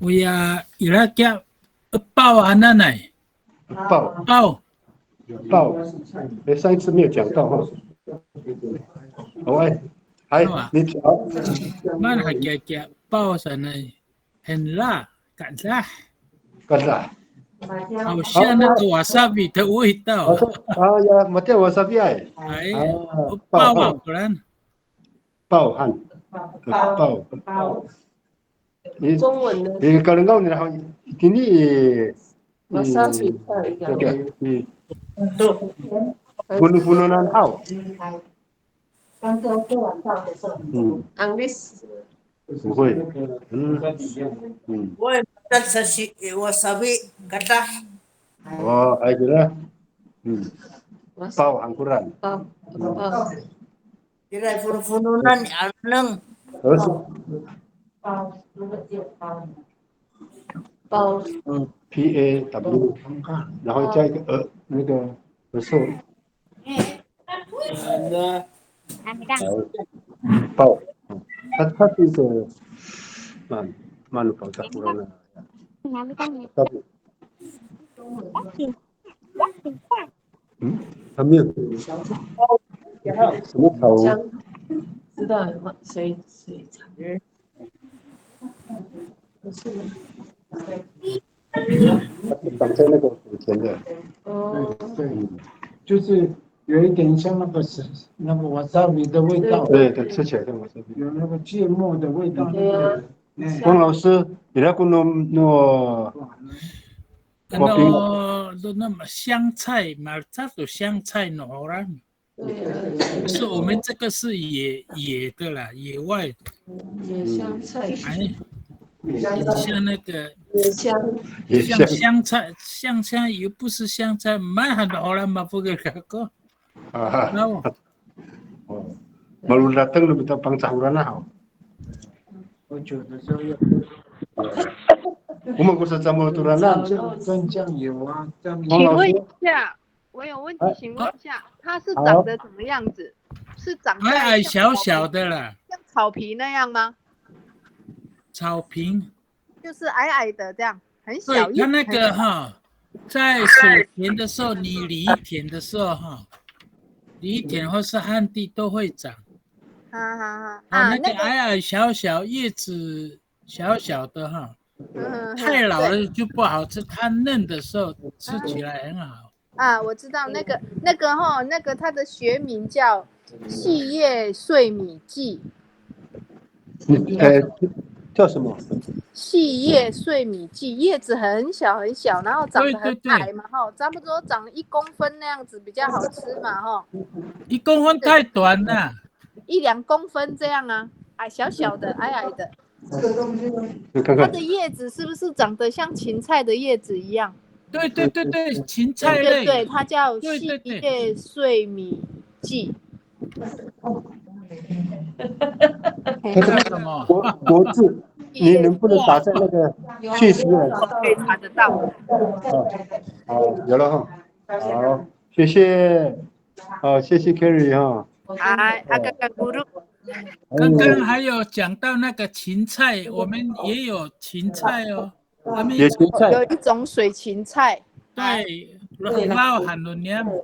Oya, ira kiya 'epaw hananay. 'Epaw。'Epaw。'Epaw。哎，上一次没有讲到哈。好，哎，哎，你讲。Maan hakiya kiya 'epaw sanay. Hala, kadah. Kadah. 好像那个 wasabi 的味道。啊，ya, matiya wasabi ay. Ay, 'epaw han. 'Epaw han. 'Epaw. 中文呢？Ni Kalengaw nira ho itini i, wasabi 一样。这个，嗯。Fonofonoan haw. 嗯。Anglis. 不会。嗯。嗯。Sa si, wasabi, kadah. O, ay, kira. Hmm. Paw han koran. Paw. Paw. Kira fonofononan i 'aleneng. 包。嗯，P A W，然后加一个呃，那个呃，寿。包，它它是一个慢慢的包在胡乱的，它不，嗯，它没有什么草。知道吗？谁谁 长在那个以前的，哦，嗯，就是有一点像那个是那个 wasabi 的味道，对对，吃起来像 wasabi，有那个芥末的味道。对啊。哎，汪老师，你来跟我们那个 Ano, no, no, 香菜嘛，它有香菜 no 啦。对啊。可是我们这个是野野的啦，野外的。野香菜，哎，像那个野香，像香菜，像香又不是香菜，蛮好的，好了嘛，不给他讲。啊，那我哦，马路那等了，到帮着胡乱那好。喝酒的时候要。我们不是这么多人那，蘸酱油啊，酱油。汪老师请问一下，我有问题，请问一下，它是长得什么样子？是长在矮矮小小的啦，像草皮那样吗？草坪。就是矮矮的这样，很小对，一它那个哈，在水田的时候，你犁田的时候哈，犁田或是旱地都会长。哈哈哈啊，啊，那个那个矮矮小小，叶子小小的哈，嗯太老了就不好吃，它嫩的时候吃起来很好。啊，我知道那个那个哈，那个它的学名叫细叶睡米蓟。呃，叫什么？细叶睡米蓟，叶子很小很小，然后长得很对对对矮嘛，哈，差不多长一公分那样子比较好吃嘛，哈，一公分太短了，一两公分这样啊，矮小小的，矮矮的。你看看它的，叶子是不是长得像芹菜的叶子一样？对对对对，芹菜类。对对对，它叫对对对细叶睡米蓟。它是叫什么？国国字，你能不能打在那个讯息栏？可以查得到。哦，哦，有了哈。好，谢谢，好，谢谢 Kerry 哈。哎，啊，刚刚咕噜，刚刚还有讲到那个芹菜，我们也有芹菜哦。我们野芹菜有一种水芹菜，对，rohebaw han no niyam。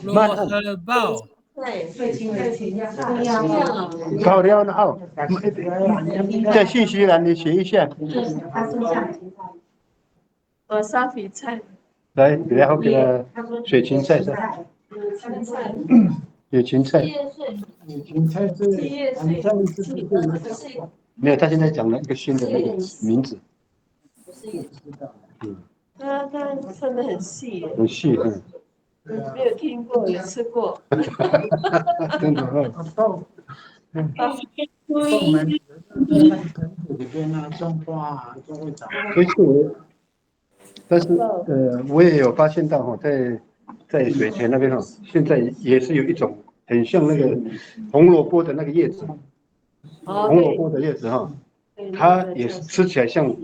rohebaw。高粱呢？哦，在讯息栏你写一下。我沙皮菜，来，然后给他水芹菜是吧？芹菜，野芹菜，芹菜是很像是不是那个没有，他现在讲了一个新的那个名字。嗯，它它穿的很细耶，很细，嗯，没有听过也吃过。真的哈。豆豆门里面啊，种花啊，就会长。而且我，但是呃，我也有发现到哈，在在水田那边哈，现在也是有一种很像那个红萝卜的那个叶子，哦，红萝卜的叶子哈，对它也是吃起来像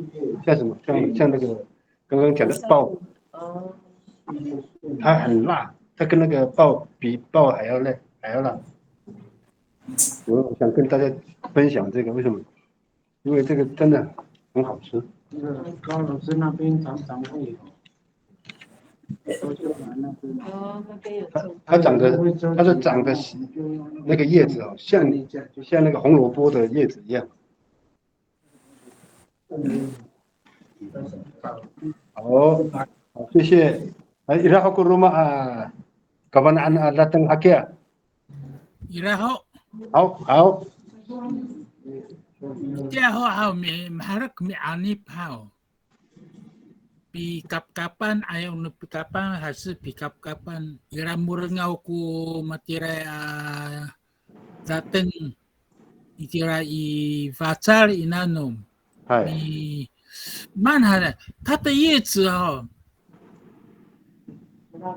像什么，像像那个刚刚讲的爆，哦，它很辣，它跟那个爆比爆还要辣，还要辣。我想跟大家分享这个，为什么？因为这个真的很好吃。那个高老师那边常常会有，我就拿那个哦，那边有种。它长得，它是长得那个叶子哦，像像那个红萝卜的叶子一样。好，好，谢谢。哎，ira ho ko roma a kafana'an a dateng hakiya. Ira ho. 好，好。 Tiya ho haw mi, maherek mi'anip haw. Pikapkapan, ayaw no pikapkapan, hasi pikapkapan. Ira morengaw ko matiraay a dateng itira i facal i nanom. Hay. Mi, 蛮好的，它的叶子哦，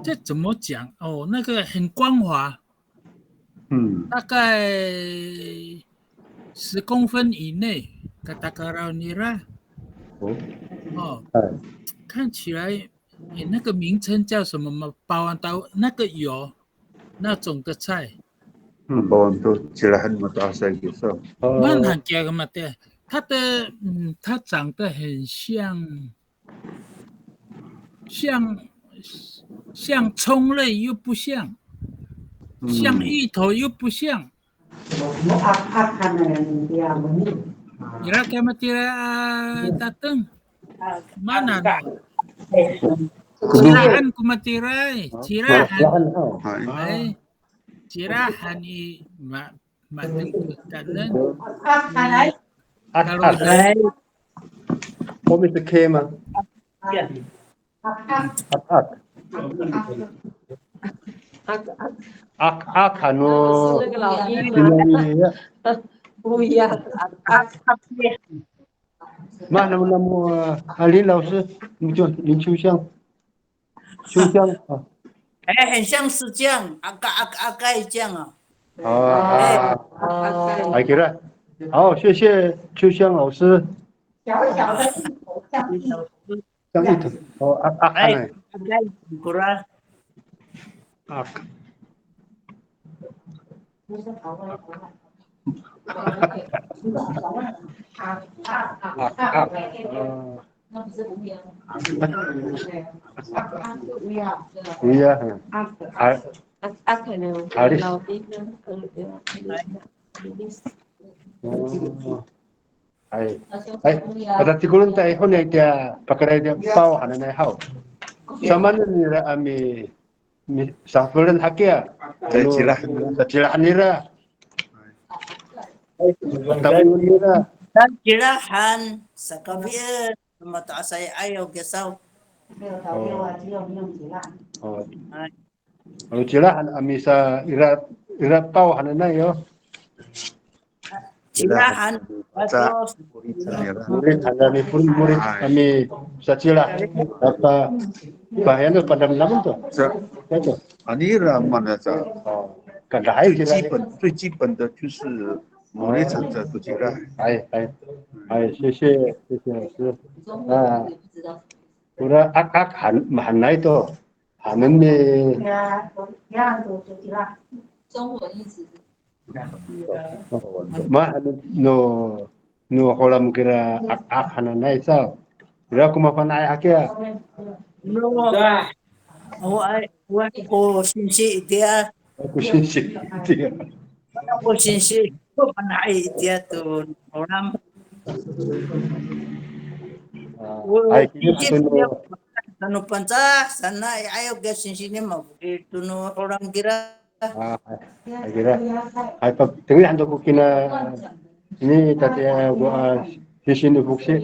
这怎么讲哦？那个很光滑，嗯，大概十公分以内，katakaraw nira。哦，哦，哎，看起来，诶，那个名称叫什么吗？Pawan tao 那个油，那种的菜。嗯，Pawan to, cilahen mato'asay kiso. 蛮难讲的嘛，对，它的，嗯，它长得很像，像，像葱类又不像，像芋头又不像。Ira ka matira, a, tateng. Mana no? Cilahan ko matira, e. Cilahan. Cilahan, o. Hay. Ay, cilahan i ma, mateng ko kaenen. Ak, ak. Ko Mister K 吗？Ak, ak. Ak, ak. Ano, 那个老师， Pinoy ya. 不一样。 Mana, mana mo, a, 林老师，你就林秋香，秋香啊。哎，很像是这样，啊嘎啊嘎啊这样啊。啊，啊，还给他。好，谢谢秋香老师。小小的一口，像一口。像一口，哦，啊啊，哎哎，啊嘎，果然。啊，啊啊，哦。Iya, 啊啊，可能老兵呢，可能 oh. Ay, ay, patatikolon ta i honi tiya pakayra tiya paw hananay haw. Samaanen nira a mi, misafelen hakiya. Sacilah, sacilah nira. Ay, patapiyon nira. Tan cilahan, sakafien, mato'asay ayaw kisaw. Oh. Ano cilahan a misa ira, ira paw hananay yo. Cilahan, patos. Morit hananay, morit a misacilah. Apa, pahayan to, padamdamen to. Sa, ito. Anira mana sa. Oh, kada hay 最 sila. 基本最基本的就是 morit 这个 cilah. Hay, hay. Hay, 谢谢，谢谢老师。啊，ora akak han, mahaenay to. Haenen ni. 呀，呀，都都知道。 Ma, ano, no, no Holam kira akak hananay sa. Ira ko mafana'ay hakiya. No, wa, wa ko singsi itiya. Ko singsi itiya. Ko singsi, ko fana'ay itiya to Holam. Ay, kira to no. Tano Pangcah, sanay ayaw ko singsi ni mafokil to no Holam kira. A, hay, kira. Hay, pag, tengil han to ko kina, ini tatiya ko, a, singsi no foksi.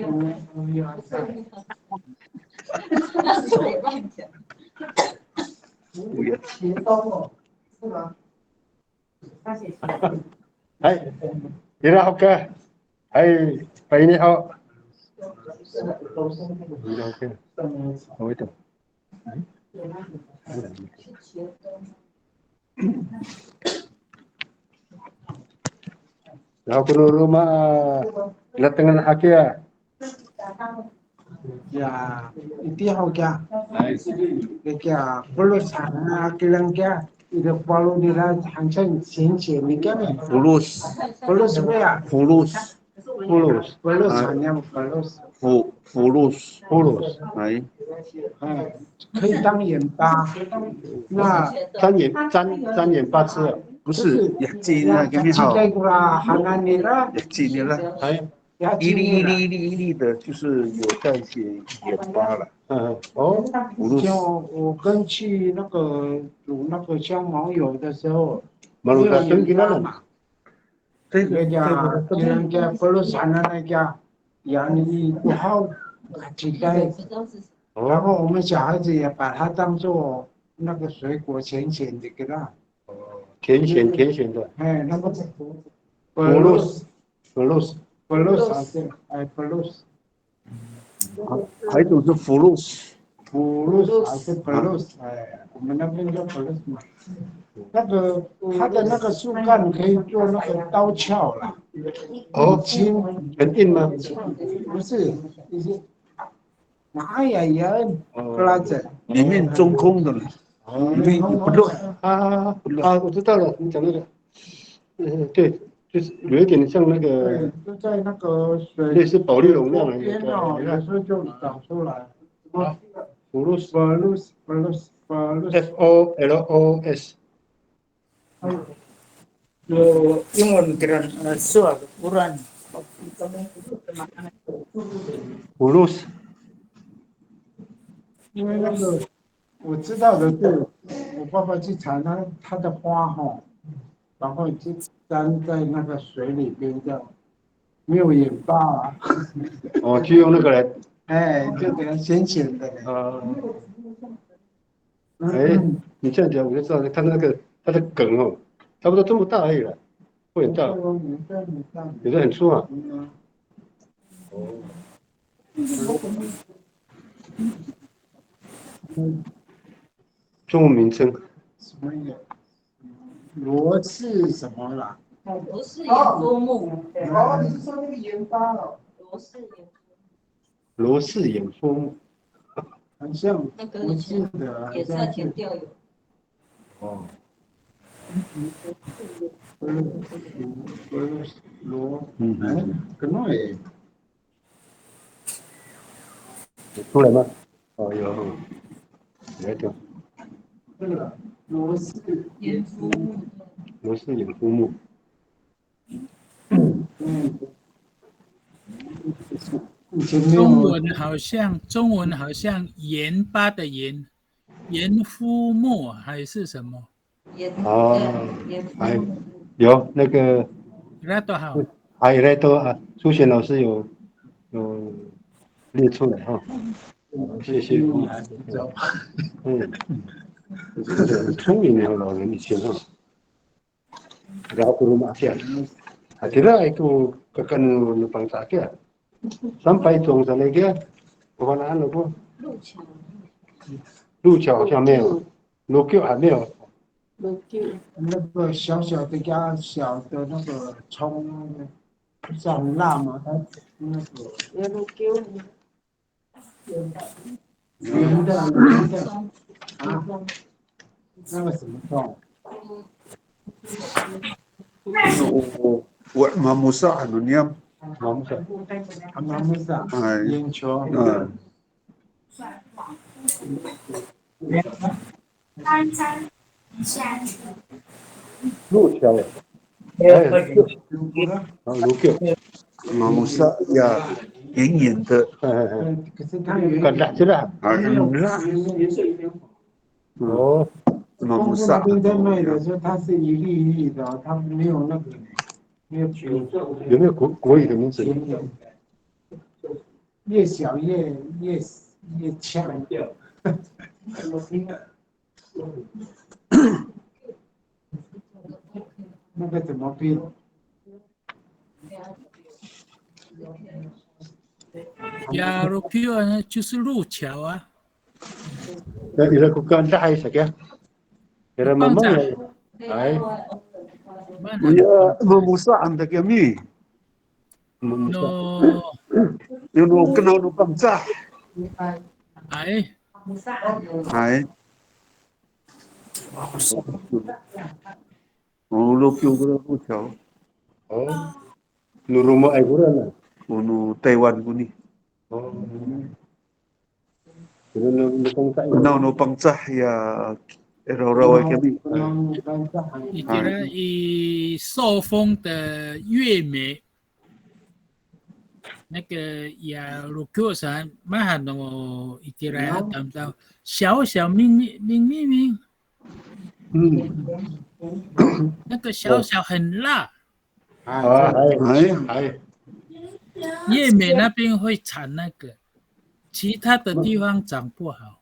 Hay, ira ho ka. Hay, paini ho. Ira ho ka. O, ito. Yaw ko no roma, a, latengen hakiya. Ya, itiya ho kiya. Kiya, folos han a kilang kiya. Ira ko falo nira han, 浅浅 ni kiya. Folos. Folos ho ya. Folos. Folos. Folos han ya, folos. Fo, folos. Folos. Ay. 哎，可以当盐巴。那沾盐，沾，沾盐巴吃啊。不是，也这那个面好，这个啦，hananira。也这那啦。哎，一粒一粒一粒一粒的，就是有带一些盐巴了。嗯，哦，五六十。就我跟去那个煮那个香茅油的时候，马路上生意那种。嘛，这那个个人家不是喊的那个，养你不好，期待。然哦，后我们小孩子也把它当做那个水果浅浅的给他，甜咸甜咸的。哎，那个 Folos. Folos. folos 好像，哎，folos。还有一种是 fulus。 Fulus 还是 pelus？哎，我们那边叫 pelus 嘛。那个它的那个树干可以做那个刀鞘啦。哦，很轻。很硬吗？不是，就是 哎呀呀，哦，里面中空的了。里面不漏啊。啊，我知道了，你讲那个，嗯，对，就是有一点像那个，对，就在那个水，类似保丽龙那样的，边哦，对，有时候就长出来。啊，fulus。Fulus，fulus，fulus。F O L O S。 有英文给他，呃，说，不然。Fulus。因为那个我知道的是，我爸爸去采那它的花哈，然后就粘在那个水里边这样，没有盐巴啊。哦，就用那个来。哎，就给它咸咸的嘞。啊。 哎，你这样讲我就知道，它那个，它的梗哦，差不多这么大而已了，不会很大，也是很粗啊。哦。中文名称。什么呀？螺氏什么啦？螺氏盐肤木。哦，你是说那个盐巴哦？螺氏盐肤木。 螺氏盐肤木。好像，那个以前我记得好像是，也是要填调有。哦。螺，螺，螺，嗯嗯。哎，可能哎。有出来吗？哦，有。有一点。这个螺氏盐肤木。螺氏盐肤木。 嗯，以前没有。中文好像，中文好像盐巴的盐，盐肤木还是什么？盐，哦，对，盐肤木。哎，有那个，那都好。哎，那都啊，苏贤老师有，有列出来哈。谢谢。嗯，很聪明的老人以前哈。 Ira ko roma kiya. Hatira i ko kaka no, no Pangcah kiya. Sampay to sanay kiya. O fana'an ako. 路桥好像没有。Lokyo 还没有。那个小小的家，小的那个葱，像辣嘛，它那个。圆的，圆的啊，那个什么葱？O, o, o mamosa' ano niyam. Mamosa'. A, mamosa'. Hay. 圆球。A. 路桥。哎，啊，路桥。Mamosa' ya, 圆圆的。哎，哎，哎。可是它有一点，kandah sira. A, kandah. 哦。Mamosa'。那边在卖的时候，它是一粒一粒的哦，它没有那个，没有球。有没有国，国语的名字？圆圆的。 越小越，越，越强调。那个怎么拼？Ya lokyo 呢，就是路桥啊。那你的骨干大一些个。 Ira mamangay. Ay. Mana? Iya, mamosa' han ta kiyami. Mamosa'. No. Yo no, kena no Pangcah. Ay. Ay. O lokyo kora lokyo. O. No romaay kora na. O no Taywan koni. O. No, no, no Pangcah. No, no Pangcah ya, rawraway kami. Itira i 寿丰的月眉，那个 ya lokyo sa, mahaen no itira tamdaw, 小小明明明明明。嗯。那个小小很辣。 哎，哎，哎。月眉那边会产那个，其他的地方长不好。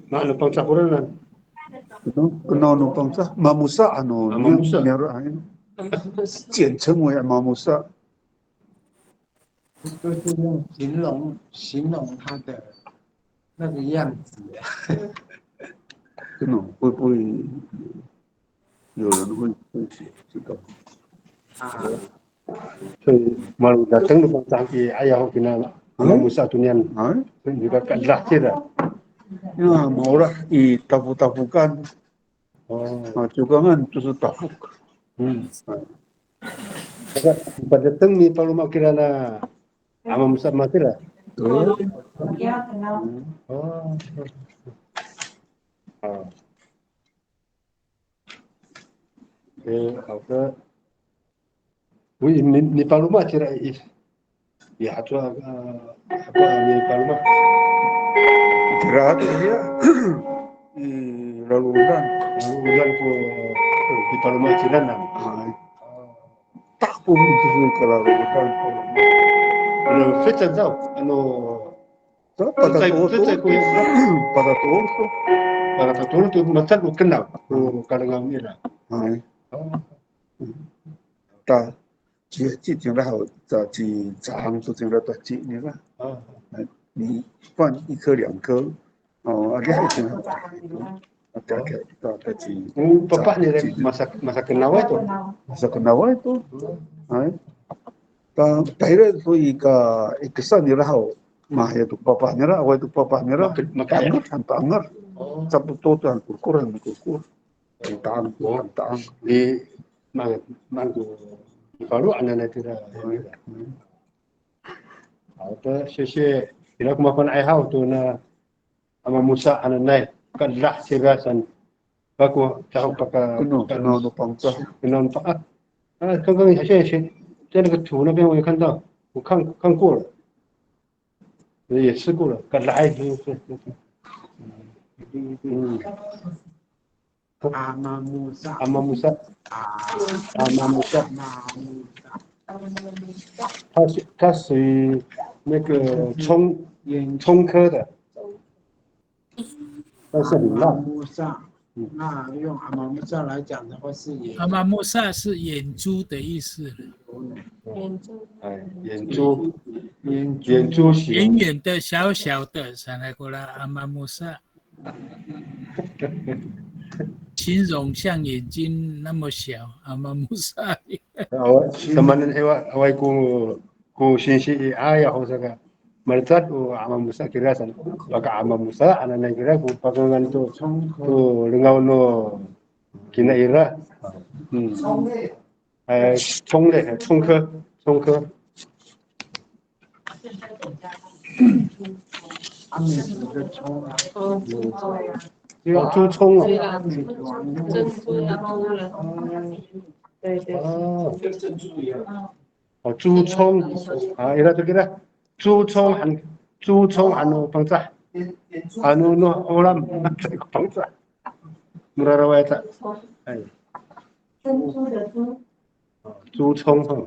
Mana Pangcah kora na? Kena no Pangcah, mamosa' ano, a, mamosa'. Niyaro', ay. 简称为 mamosa'. 都是用形容形容它的那个样子。真的会不会有人会会写这个？啊， So, malo dateng no Pangcah i ayaw kina, ano musa to niyan, Ay, hindi ka kalah sira. ya, maolah i tafotafokan. Oh, A, Cokangan 就是 tafok. hmm. Saka, padateng ni paloma kira na ama musa masira. Tuh. Oh. Ah. Eh, 好的。Wi, ni, ni paloma cira i. Ya, ato, ah, apa ni paloma? Kira to ya. I lalodan. Ulan ko, ko ni paloma cira na. Ay. Tako 就是 kalalodan. Ano, 非常早, ano, Sa, patatoor to. Patay ko, Patatoor to. Para tatolo to, matan ko kenaw, ko kalengaw nira. Ay. Oh. Ta, ci, ci 听了好, ta, ci, cang to 听了 ta, ci, 你看, Ah. 你放一颗两颗, o, 啊, 你还挺好. 啊, ta, ta, ta, ci, O papah nira masa, masa kenaway to. Masa kenaway to. Ay. Ta, tahira to i ka, i kesa nira haw. Mahaya to papah nira, awaay to papah nira. Mak-, makaya. Ta'anget, han ta'anget. Oh. Sapoto to han korkor, han korkor. Han ta'ang, han ta'ang. Di, mang, mang ko, di palo, ananay tira. 好的，谢谢。Ira ko mafana'ay haw to na ama musa hananay, kalah sira san. Bako, taho paka, Keno, keno no Pangcah. Keno no Pangcah. Ah, 刚刚好像是在那个图那边我有看到，我看，看过了，也吃过了，kalah, 是，是，是。嗯。 Ama musa. Ama musa. Ah, Ama musa. ama musa. 它是，它属于那个葱，葱科的，但是很辣。 Ama musa. 那用 ama musa 来讲的话是眼 Ama musa 是眼珠的意思。哎，眼珠，眼珠形。圆圆的、小小的，saan ko la ama musa。形容像眼睛那么小，ama musa。 Awa, samanen hiwa, awaay ko, ko singsi i, aya ho saka. Malecad o ama musa kira san. Paka ama musa, ananay kira ko pakangan to, to lengaw no kina ira. Hmm. 哎，葱类，葱科，葱科。 阿美族的葱啊，哦，猪葱哦。阿美族啊，珍珠啊，对对。哦，哦，猪葱啊，ira to kira. 猪葱 han, 猪葱 han no Pangcah. Ano no olam Pangcah. Muraraway ta. 哎，珍珠的珠。哦，猪葱哈。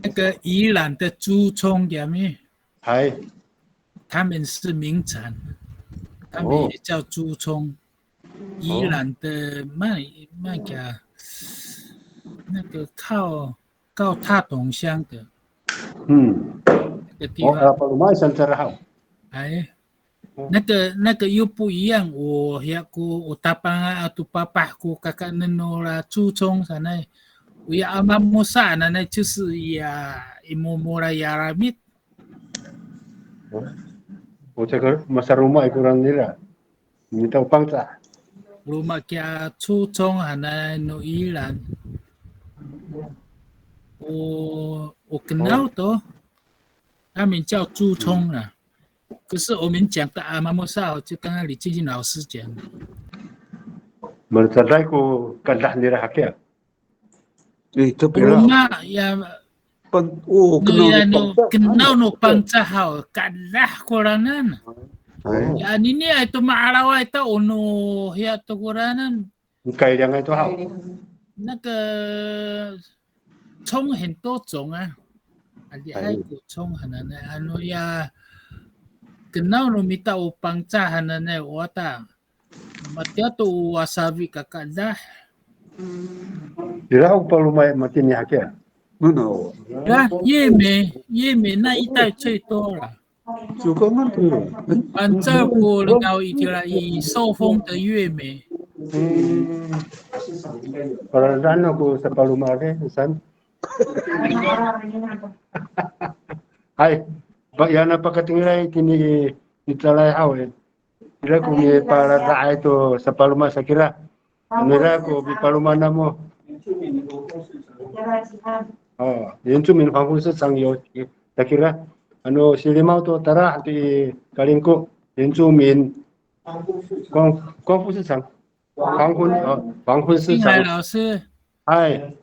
那个宜兰的猪葱，有没有？哎，他们是名产，他们也叫猪葱。宜兰的卖卖个那个靠靠大同乡的嗯，那个地方，哦，paloma saan tira haw. 哎，那个那个又不一样。我 hiya ko, o tapang ato papah ko kakaenen nora 猪葱 sanay. O ya ama musa sanay 就是 ya i momora ya ramit. O, saka masaroma i koraan nira. Mita o Pangcah. Roma kiya 猪葱 hanay no Ilan. O, o kenaw to, 他们叫 猪葱 啦. 可是我们讲的 ama musa 哦，就刚刚李建新老师讲的。 Malecaday ko kaedah nira hakiya. Eh, 特别啦。 Roma ya, Pan, o, no ya no, Pangcah. Kenaw no Pangcah haw, kaedah koranan. Ay. Ya aniniay to ma'araway ta o no hiya to koranan. Kailiyangay to haw. 那个葱很多种啊，啊，你还有葱很难的，ano ya, kenaw no mita o Pangcah hananay, wata. Matiya to o wasabi kakaedah. Ira ho ko paloma matini hakiya. Mana? Ya, 月眉，月眉那一带最多了。 Sukangan to. Fangcal ko lengaw itira i 寿丰的月眉。 Hmm. Para saan ko sapaloma ri, saan? Hay, pa, yana pakatengilan itini i, i calay haw i. Ira ko mipalada'ay to sapaloma sakira. Ano ira ko pipaloma namo. O, 原住民防风市场 yo, sakira. Ano silimaw to tara to i Kalingko, 原住民光，光复市场，黄昏，o, 黄昏市场。金海老师。 Hay.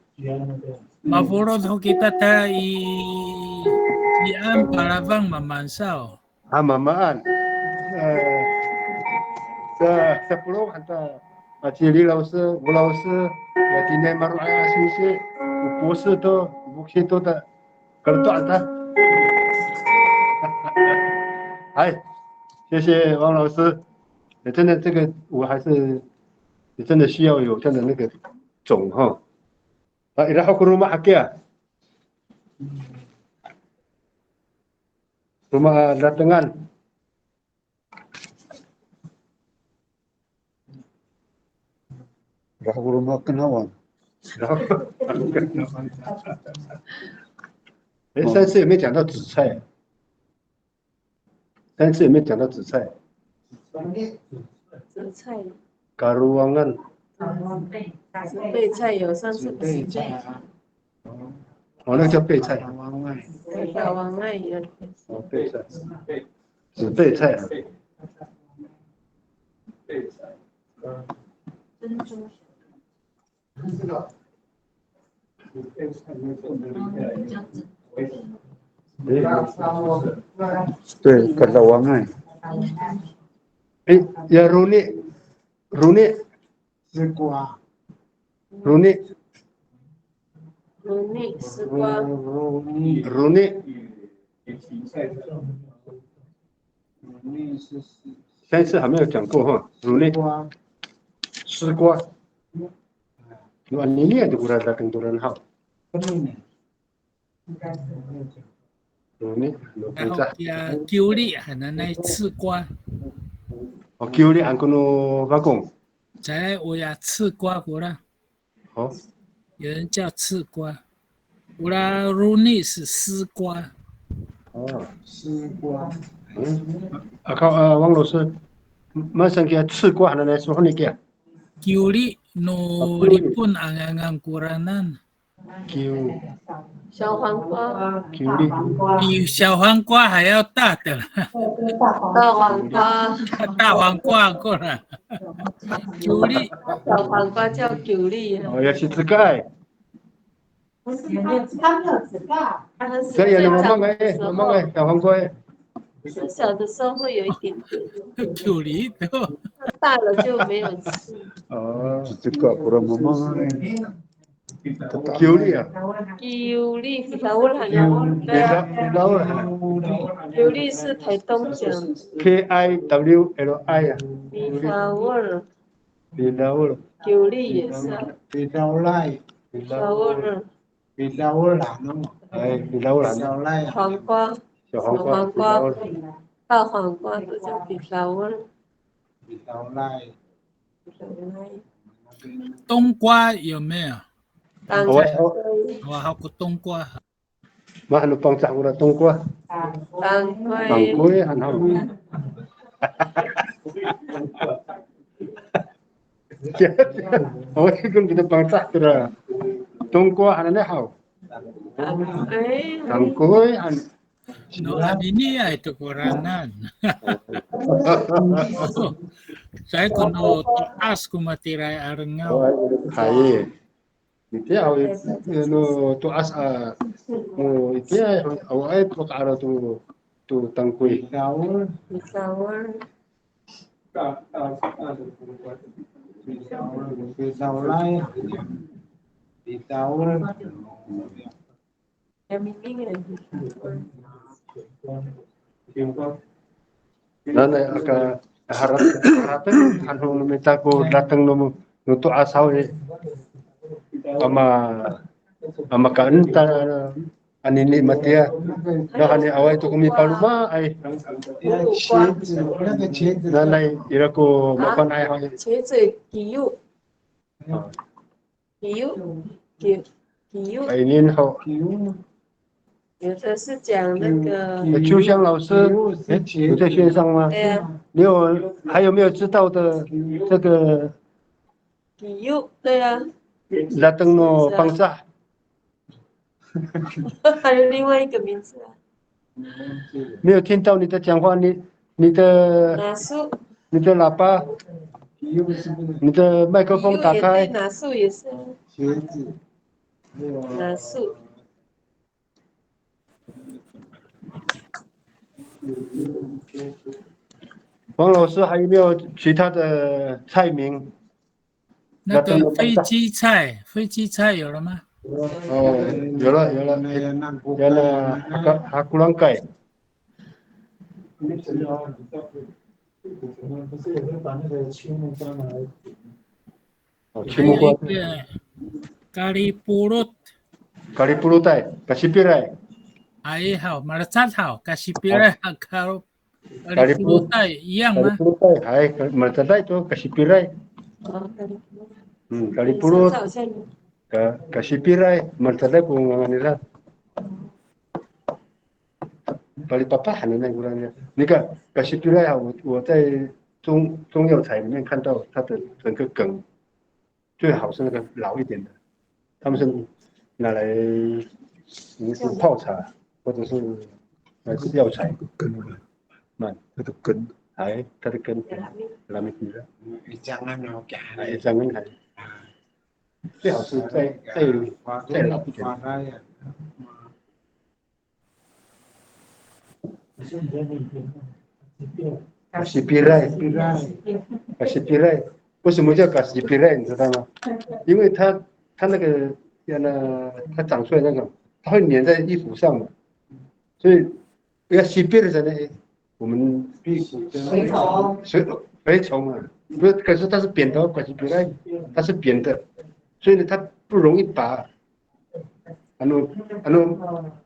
Mafolo' ho kita ta i, i an palafang mamaan saw. A, mamaan. E, sa, sapolo' han ta, a, ci Li 老师, 吴老师, ya tini maro'ay a singsi, 博士 to, 博士 to ta, kaleto han ta. Hay, 谢谢王老师。真的，这个我还是真的需要有这样的那个种哈。 A, ira ho ko roma hakiya. Roma a datengan. Ira ho ko roma Kenawan. Ira ho ko roma Kenawan. 哎，上次有没有讲到紫菜？ 上次有没有讲到紫菜？紫菜。Karowangan。紫背菜有，上次不是。紫背菜啊。哦，那个叫背菜。Karowangan。Karowangan有。哦，背菜。紫背菜啊。对，Karowangan。哎，ya roni, roni. 丝瓜。Roni. Roni, 丝瓜。Roni. 上次还没有讲过哈，roni。丝瓜。丝瓜。Ano anini to kora dateng to ran haw. Roni, ano Pangcah. Kiwli hananay 刺瓜。O, kiwli han ko no Fakong. Caay, oya 刺瓜 kora. 哦。有人叫刺瓜。Ora roni 是丝瓜。哦。丝瓜。嗯。Aka, a, 王老师, masang kiya 刺瓜 hananay sohoni kiya. Kiwli no Ripon a ngangan koranan. Kiw. 小黄瓜。Kiwli. 比小黄瓜还要大的了。大黄瓜。大黄瓜过来。Kiwli。小黄瓜叫 kiwli 啊。哦，也是这个哎。不是，它，它没有这个。它是生长的时候。这也有mamang哎，mamang哎，小黄瓜哎。小小的时候会有一点点。Kiwli 的。大了就没有刺。哦。这个不能mamang哎。 Kiwli a. Kiwli, kilaol han. Kiw-, kila-, kilaol han. Kiwli 是台东讲。K I W L I a. Kilaol. Kilaol. Kiwli 也是啊。Kilaolay. Kilaol. Kilaol han. Ay, kilaol han. Kilaolay. 黄瓜。小黄瓜。小黄瓜。Kilaol. 大黄瓜都叫 kilaol。Kilaolay. 冬瓜有没有？冬瓜。Awa, awa. Awa, haw ko 冬瓜。Maan no Pangcah kora 冬瓜？当归。当归 han haw. Awa, ikor kita Pangcah kora 冬瓜 hananay haw. 当归。当归 han. No aniniay to koranan. Caay ko no to'as ko matiraay a lengaw. Hay. Itiya, aw, no to'as a, no itiya, awaay ko ka'araw to, to 当归. Kilaol. Kilaol. Kilaolay. Kilaol. Nanay aka harap, harap han ho no mita ko dateng no, no to'as haw i. a ma, a makaen ta anini matiya. Nawhani awaay to ko mipaloma ay. 茄子，那个茄子， Nanay ira ko mafana'ay haw. 茄子 kiyo. Kiyo. Kiyo. Kiyo. Ay, inin ho. 有的是讲那个，秋香老师，哎，有在线上吗？对呀，你有还有没有知道的这个 kiyo，对呀， dateng no Pangcah？还有另外一个名字啊，没有听到你的讲话，你你的拿树，你的喇叭，你的麦克风打开。拿树也是啊，茄子，还有拿树。王老师还有没有其他的菜名？那个飞机菜，飞机菜有了吗？哦，有了有了，那个那个有了，还还鼓浪盖。我们不是也会把那个青木瓜拿来煮吗？哦，青木瓜，还有一个 kalipolot， kalipolotay, kasipiray. 哎，好，马拉扎好，kasipiray，好，kalipolotay 一样吗？ Kalipolotay, hay, malecaday to kasipiray. Hmm, kalipolot, 好像 ka kasipiray, malecaday ko ngangan nira. Palipapa hananay ko ngangan nira. Nika, kasipiray ha, 我我在中中药材里面看到它的整个梗，最好是那个老一点的，他们是拿来煮泡茶，或者是拿来吃药材。根，那它的根，哎，它的根，拉面皮的， Icangan o 哎，jangan 还，最好是再再再老一点。 Kasipiray, kasipiray. 为什么叫 kasipiray？你知道吗？因为它它那个那它长出来那个，它会粘在衣服上嘛，所以要 sipir 才能，我们避暑的水水虫嘛，不是，可是它是扁的哦，kasipiray，它是扁的，所以呢，它不容易拔。Ano ano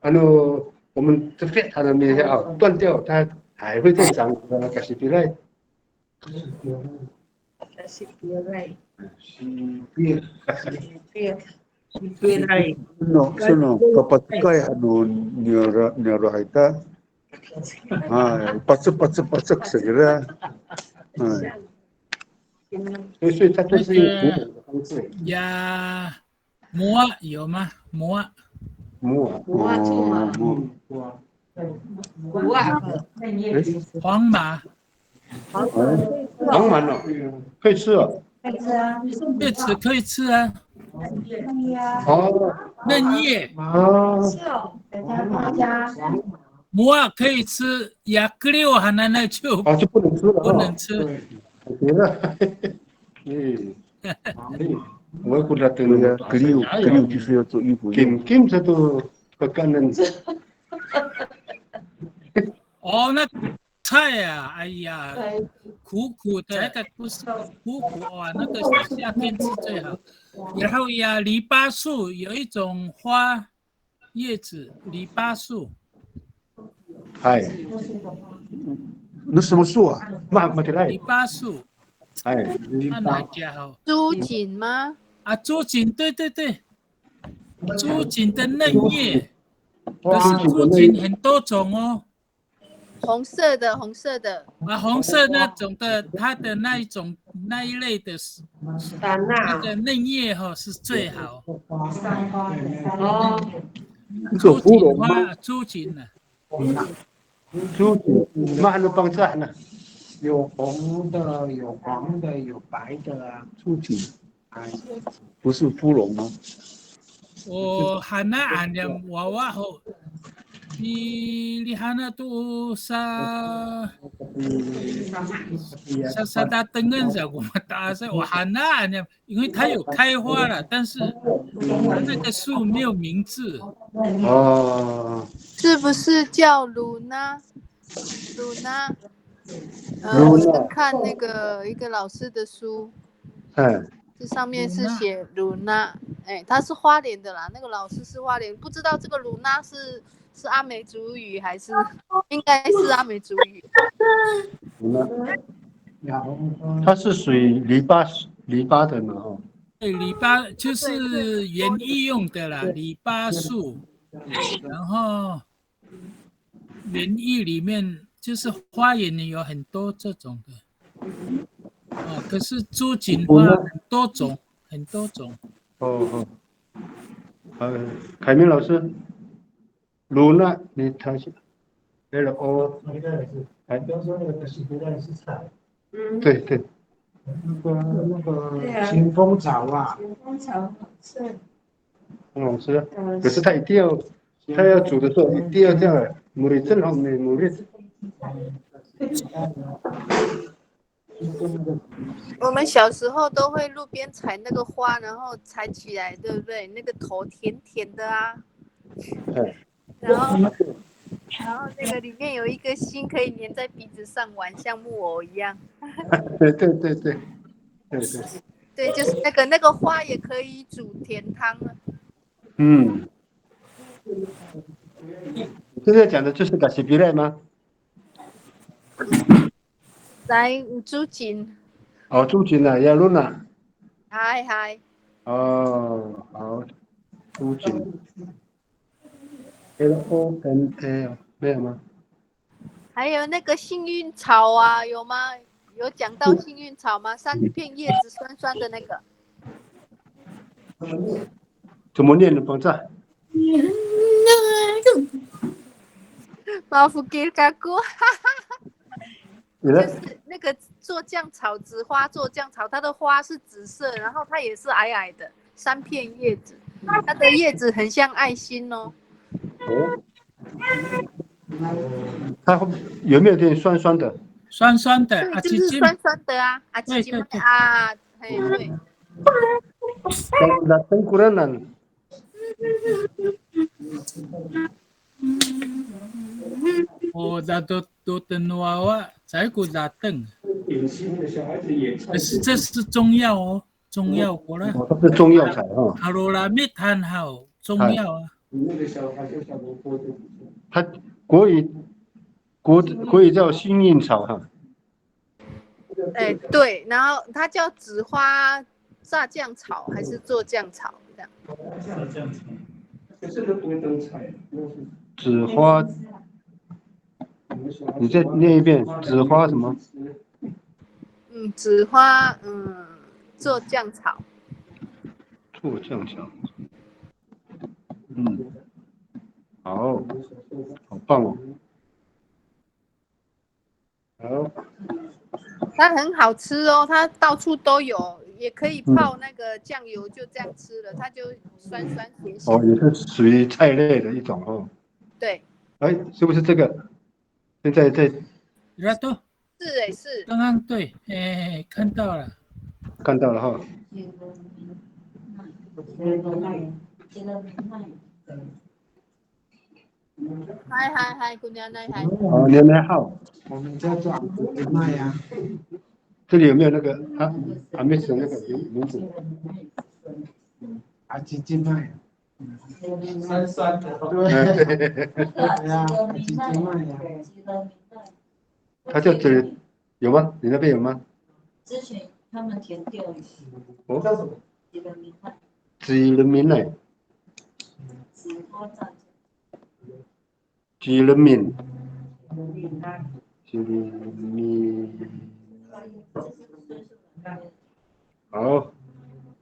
ano，我们这 fit 它的那些啊断掉，它还会再长，kasipiray。 Kasipiray. Sipir. Sipir. Sipiray. No, sono, kapacekay ano niyaro' niyaro' ita. Hay, pacek pacek pacek sa kira. Hay. 所以所以它就是一个模仿的方式。 Ya，mua 有吗？mua。 mua。 mua 是吗？哦，mua。 Mua. Mua. 黄麻。黄麻哦，可以吃哦。可以吃啊，叶子可以吃啊，可以啊。哦嫩叶。哦，是哦，等一下大家mua 可以吃，ya keliw hananay 就啊就不能吃了哦。不能吃。对，别了。哎，哎，我也不知道。对呀，keliw，keliw 就是要做衣服用。 Kim kim satu pekanen。 哦，那菜啊，哎呀，苦苦的，那个不是苦苦啊，那个夏天吃最好。然后呀，篱笆树有一种花，叶子，篱笆树。 嗨，那什么树啊？马马起来篱。笆树，哎，那哪家哈？朱槿吗？啊，朱槿，对对对，朱槿的嫩叶，可是朱槿很多种哦。红色的，红色的。啊，红色那种的，它的那一种那一类的是散那。那个嫩叶哈是最好。哦，那种芙蓉吗？花，朱槿呢？ 朱槿，马上都帮衬了。有红的，有黄的，有白的啊。朱槿，哎，不是芙蓉吗？ O hanaan ya wawa ho. Pilihana to sa sa sadatengen sa ko mato'asay. O hanaan ya, 因为它有开花了，但是它那个树没有名字。 哦，是不是叫 Luna？Luna？呃，我是看那个一个老师的书。哎，这上面是写 Luna，哎，他是花莲的啦，那个老师是花莲，不知道这个 Luna 是是阿美族语还是应该是阿美族语？它是属于篱笆篱笆的嘛，哦。对，篱笆就是园艺用的啦，篱笆树，然后园艺里面就是花园里有很多这种的，哦，可是朱槿花很多种很多种。哦哦，呃，凯明老师，Luna，你谈一下，L O，你刚刚说那个是不是是菜？对对，那个那个对啊屏风草啊，屏风草是洪老师，可是他一定要，他要煮的时候一定要这样，muri 正好没 muri。我们小时候都会路边采那个花，然后采起来，对不对？那个头甜甜的啊。对。然后，然后那个里面有一个心，可以粘在鼻子上玩，像木偶一样。对对对对对对，对，就是那个那个花也可以煮甜汤啊。嗯。现在讲的就是 kasipilay 吗？来，朱槿。哦，朱槿啊，ya Luna。嗨嗨。哦，好，朱槿。L O N A 没有吗？还有那个幸运草啊，有吗？有讲到幸运草吗？三片叶子酸酸的那个。怎么念的？Bangca？ Mafokil kako，你呢？就是那个做酱草，紫花做酱草，它的花是紫色，然后它也是矮矮的，三片叶子，它的叶子很像爱心哦。哦，它会有没有点酸酸的？酸酸的，对，啊，就是酸酸的啊，啊，对其实对对啊，嘿，对。 Dateng koranan. O dado to tenoawa, caay ko dateng. 有心的小孩子也唱可是这是中药哦，中药过了。哦，它是中药材哈。 Harolamit han haw, 中药啊。那个小孩就小萝卜就不错。它国语国国语叫幸运草哈。哎，对，然后它叫紫花炸酱草还是做酱草这样？这样子，可是都不会当菜。紫花，你再念一遍，紫花什么？嗯，紫花，嗯，做酱草。做酱草。嗯，好，好棒哦。好，它很好吃哦，它到处都有，也可以泡那个酱油，就这样吃了，它就酸酸咸咸。哦，也是属于菜类的一种哦。对，哎，是不是这个？现在在 Ira to, 是哎是，刚刚对，哎，看到了。看到了哈。嗨嗨嗨，姑娘嗨嗨。哦，你们好。我们叫做阿吉吉麦啊，这里有没有那个啊？阿妹的那个名名字？阿吉吉麦，酸酸的。哎，对，对啊，阿吉吉麦啊，它叫这里有吗？你那边有吗？之前他们填掉一次，哦，一个名单，吉人民呢？紫花炸吉人民，酱。吉人民。好，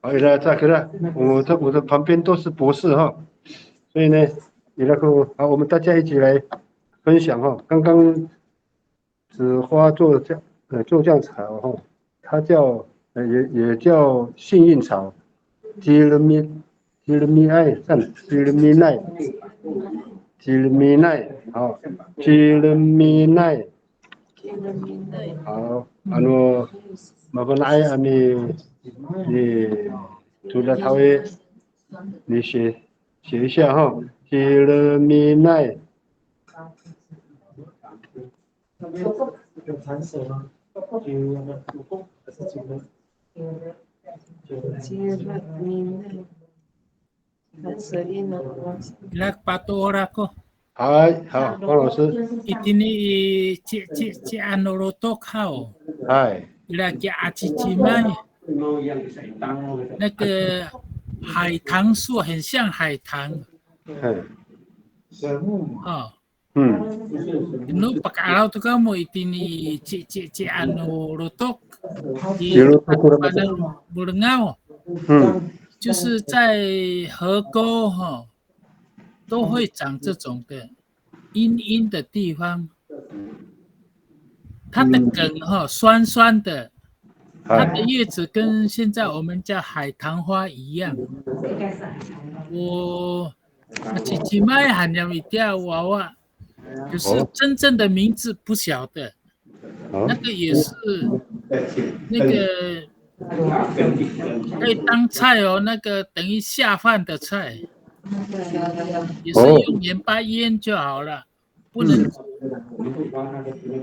好，大家看了，我这我的旁边都是博士哈，所以呢，你那个好，我们大家一起来分享哈。刚刚紫花做酱呃做酱草哈，它叫呃也也叫幸运草，吉人民吉人民爱，算了，吉人民爱，吉人民爱，好，吉人民爱。 好，ano mafana'ay a mi ni Tolad haw i, 你写写一下哈。Cileminay. 有弹舌吗？有有还是觉得 Ira ko patoor ako. Hay, haw, 方老师。Itini i ci, ci, ci'an no lotok haw. Hay. Ira ki acicimay. 那个海棠树很像海棠。嗯。哦。嗯。No paka'araw to kamo itini ci, ci, ci'an no lotok. I lotok ko Bolengaw. 嗯。就是在河沟哈，都会长这种的阴阴的地方。它的梗哈，酸酸的，它的叶子跟现在我们叫海棠花一样。我，我 cicimay han niyam itiya wawa，可是真正的名字不晓得。哦。那个也是，那个可以当菜哦，那个等于下饭的菜，也是用盐巴腌就好了，不能煮。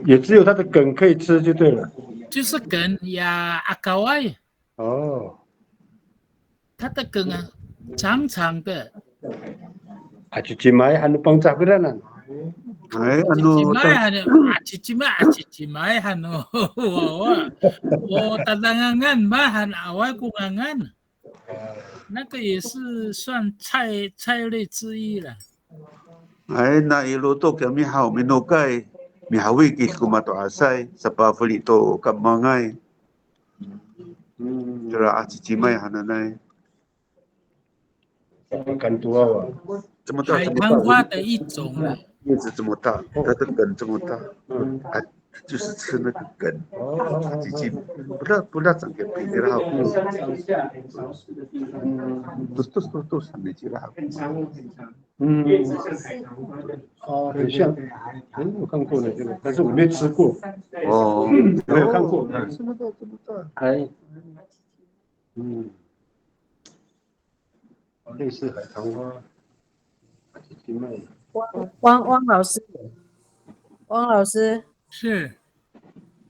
也只有它的梗可以吃就对了。就是梗呀，akaway。哦。它的梗啊，长长的。Acicimay han no Pangcah kiranan. Ay, ano, cicimay han, acicimay, acicimay han no. Wa, wa. O tadangangan ba han, awaay ko ngangan. 那个也是算菜，菜类之一了。Ay, na i lotok kiyami haw, minokay, mihawikid ko mato'asay, sapafeli to kamangay. Tora acicimay hananay. 这么大，这么大。海棠花的一种啊。叶子这么大，它的梗这么大，嗯。啊，就是吃那个梗。哦，哦，哦，哦。已经不知道，不知道长个屁，然后，嗯。都，都，都，都是没几个。嗯。哦，很像，嗯，我看过那个，但是我没吃过。哦。没有看过。嗯。这么大，这么大。哎。嗯。 类似海棠花，还是金麦。汪，汪，汪老师，汪老师。是。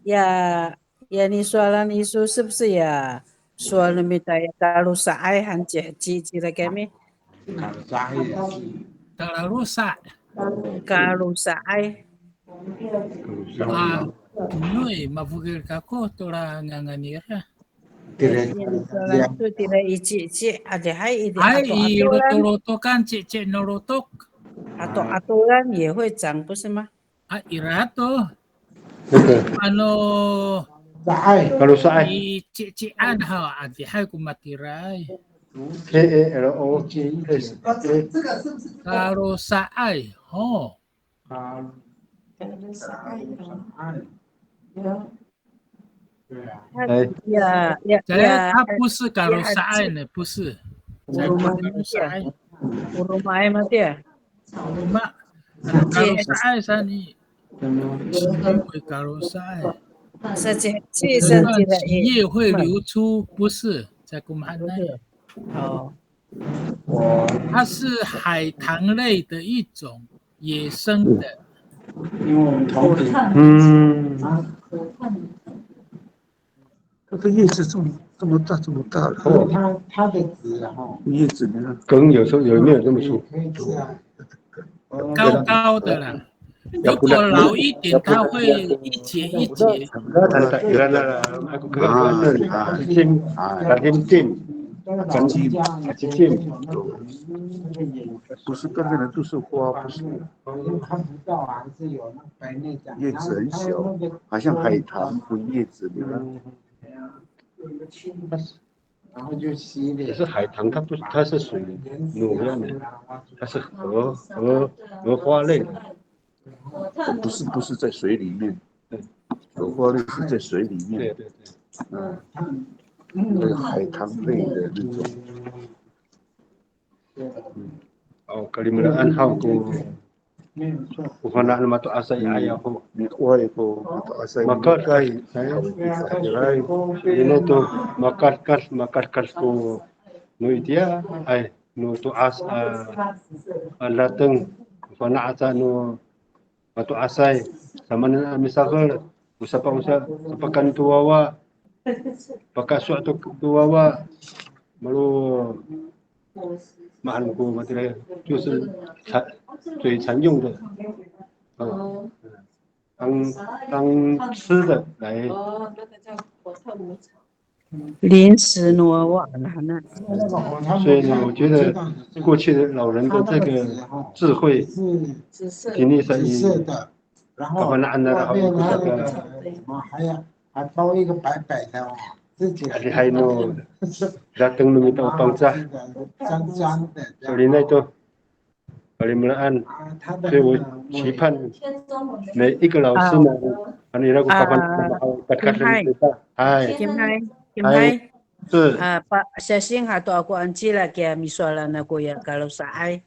Ya, ya nisowalan iso 是不是 ya sowal no mita ya kalosa'ay han ciheci cira kami? Kalosa'ay. Kalosa'ay. A, inoy, mafokil kako tora ngangan nira. Tira, tira, tira i cici, adihay i, hay, i lotolotokan, cici no lotok. Ato, atoran 也会长，不是吗？A, ira to. Ano, kalosa'ay. I cician haw, adihay ko matiraay. K A L O S A. Kalosa'ay, ho. Kalosa'ay. Ya. 哎。Ya, ya, 哎，ya, 它不是 kalosa'ay 呢，不是。Oroma, kalosa'ay. Oroma matiya. Oroma. Kalosa'ay sa ni. Kalosa'ay. Sa ci, ci, sa 那个 ci 血液会流出，不是，在公汉那。哦。 它是海棠类的一种，野生的。因为我们同时，嗯。啊，它的叶子这么，这么大，这么大的。可是它，它的籽啊，哈。叶子呢？梗有时候有没有这么粗？可以吃啊。 高高的啦。如果老一点，它会一节一节。不是刚才的都是花，不是。叶子很小，好像海棠的叶子，你看。 可是海棠它不，它是属于乳样的，它是荷，荷，荷花类的。不是，不是在水里面。对。荷花类是在水里面。对，对，对。嗯。那个海棠类的那种。嗯。O kalimelaan haw ko O fana' no mato'asay i ayaw ho. Mi'ohay ko mato'asay. Makalkal. Ay, ino to makalkal, makalkal ko no itiya, ay, no to'as a, a lateng. O fana' aca no mato'asay. Samaanen a misafel, o sapa, o sa, sapakan to wawa. Pakaso' to, to wawa, malo, maan ko matira, 就是常，嘴常用的，哦，当，当吃的来。哦，那个叫火炭母草。零食 no wawa 啦，那。所以呢，我觉得过去的老人的这个智慧，紫色的，紫色的，然后外面还有一个什么，还有，还包一个白白的哦，自己 Adihay no dateng no mita o Pangcah. 脏脏的，这样。 所以我期盼每一个老师呢，啊，你那个 kapan 啊，kita，嗨，嗨，嗨，嗨，嗨，是。啊，pa-， sasing hato ako ancila kiya misowalan ako ya kalosaay.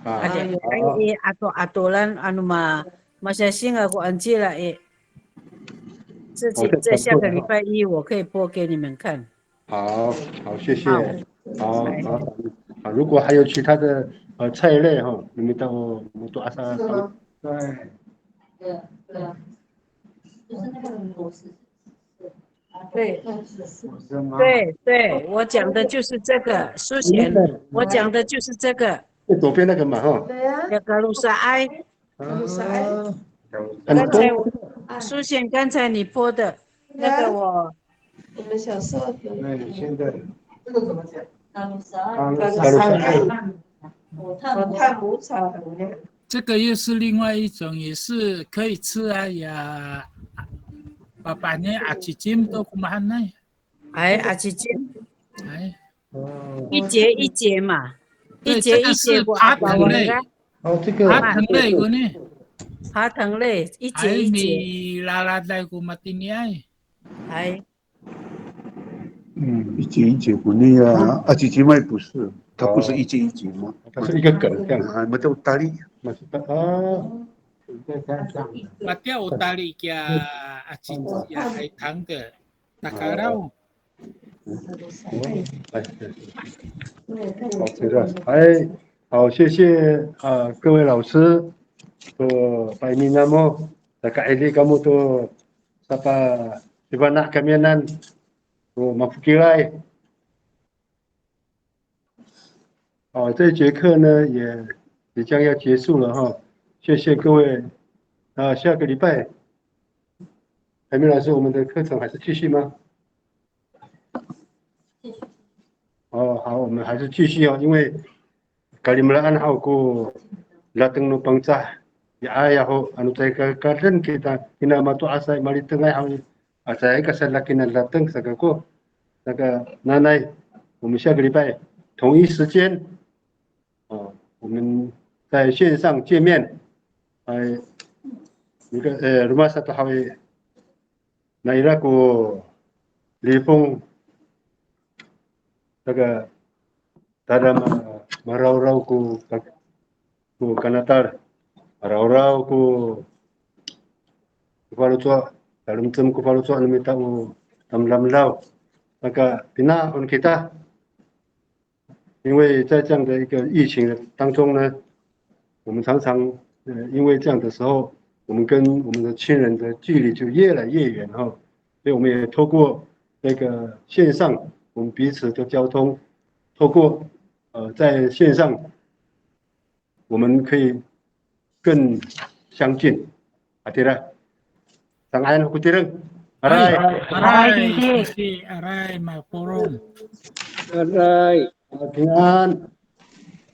啊，adihay i ato-atolan ano ma-, masasing ako ancila i. 这，这下个礼拜一我可以播给你们看。好，好，谢谢。好，好，好，如果还有其他的，呃，菜类哈，你们到，我们都 asa。 对。对，对，对，我讲的就是这个，苏贤，我讲的就是这个。最左边那个嘛，哈。对啊。Kalosaay。 啊，刚才我，苏贤，刚才你播的那个我，我们小时候的。对，现在这个怎么讲？Kalosaay。火炭母草的那个。这个又是另外一种，也是可以吃啊呀。Papah ni acicim to ko mahaenay. Ay, acicim. Ay. 一节一节嘛，一节一节。对，这个是爬藤类。哦，这个。爬藤类，爬藤类，一节一节。Ay, milaladay ko matiniay. Ay. 嗯，一节一节 koni 啊，啊，acicimay 不是，它不是一节一节吗？它是一个梗这样。啊，还没到大力。啊，这样，这样。Matiya o tali kiya acicim ya, 海棠的。 Takaraw。好，这个，哎，好，谢谢，呃，各位老师。To pa'ini namo, saka 'idi kamo to sapasifana' kamiyanan, to mafokilay. 好，这一节课呢，也即将要结束了哈，谢谢各位。那下个礼拜，海明老师，我们的课程还是继续吗？哦，好，我们还是继续哦，因为 kalimelaan haw ko dateng no Pangcah, ya, ya ho, ano caay ka, kaden kita, kina mato'asay, malitengay haw, a caay ka sadakina dateng saka ko, saka nanay, 我们下个礼拜同一时间，哦，我们在线上见面。哎，那个，呃，roma sato haw i, naira ko lifong, saka tada ma-, marawraw ko ka-, ko kanatal. Marawraw ko, ko faloco', talemcem ko faloco' no mita o tamdamdaw. Saka pina hon kita. 因为在这样的一个疫情的当中呢，我们常常，呃，因为这样的时候，我们跟我们的亲人的距离就越来越远哈。所以我们也透过那个线上，我们彼此的交通，透过，呃，在线上，我们可以更相近。Hatira. Sanga'en ko tireng. Aray. Aray, singsi, aray, mapolong. Aray. Kingan.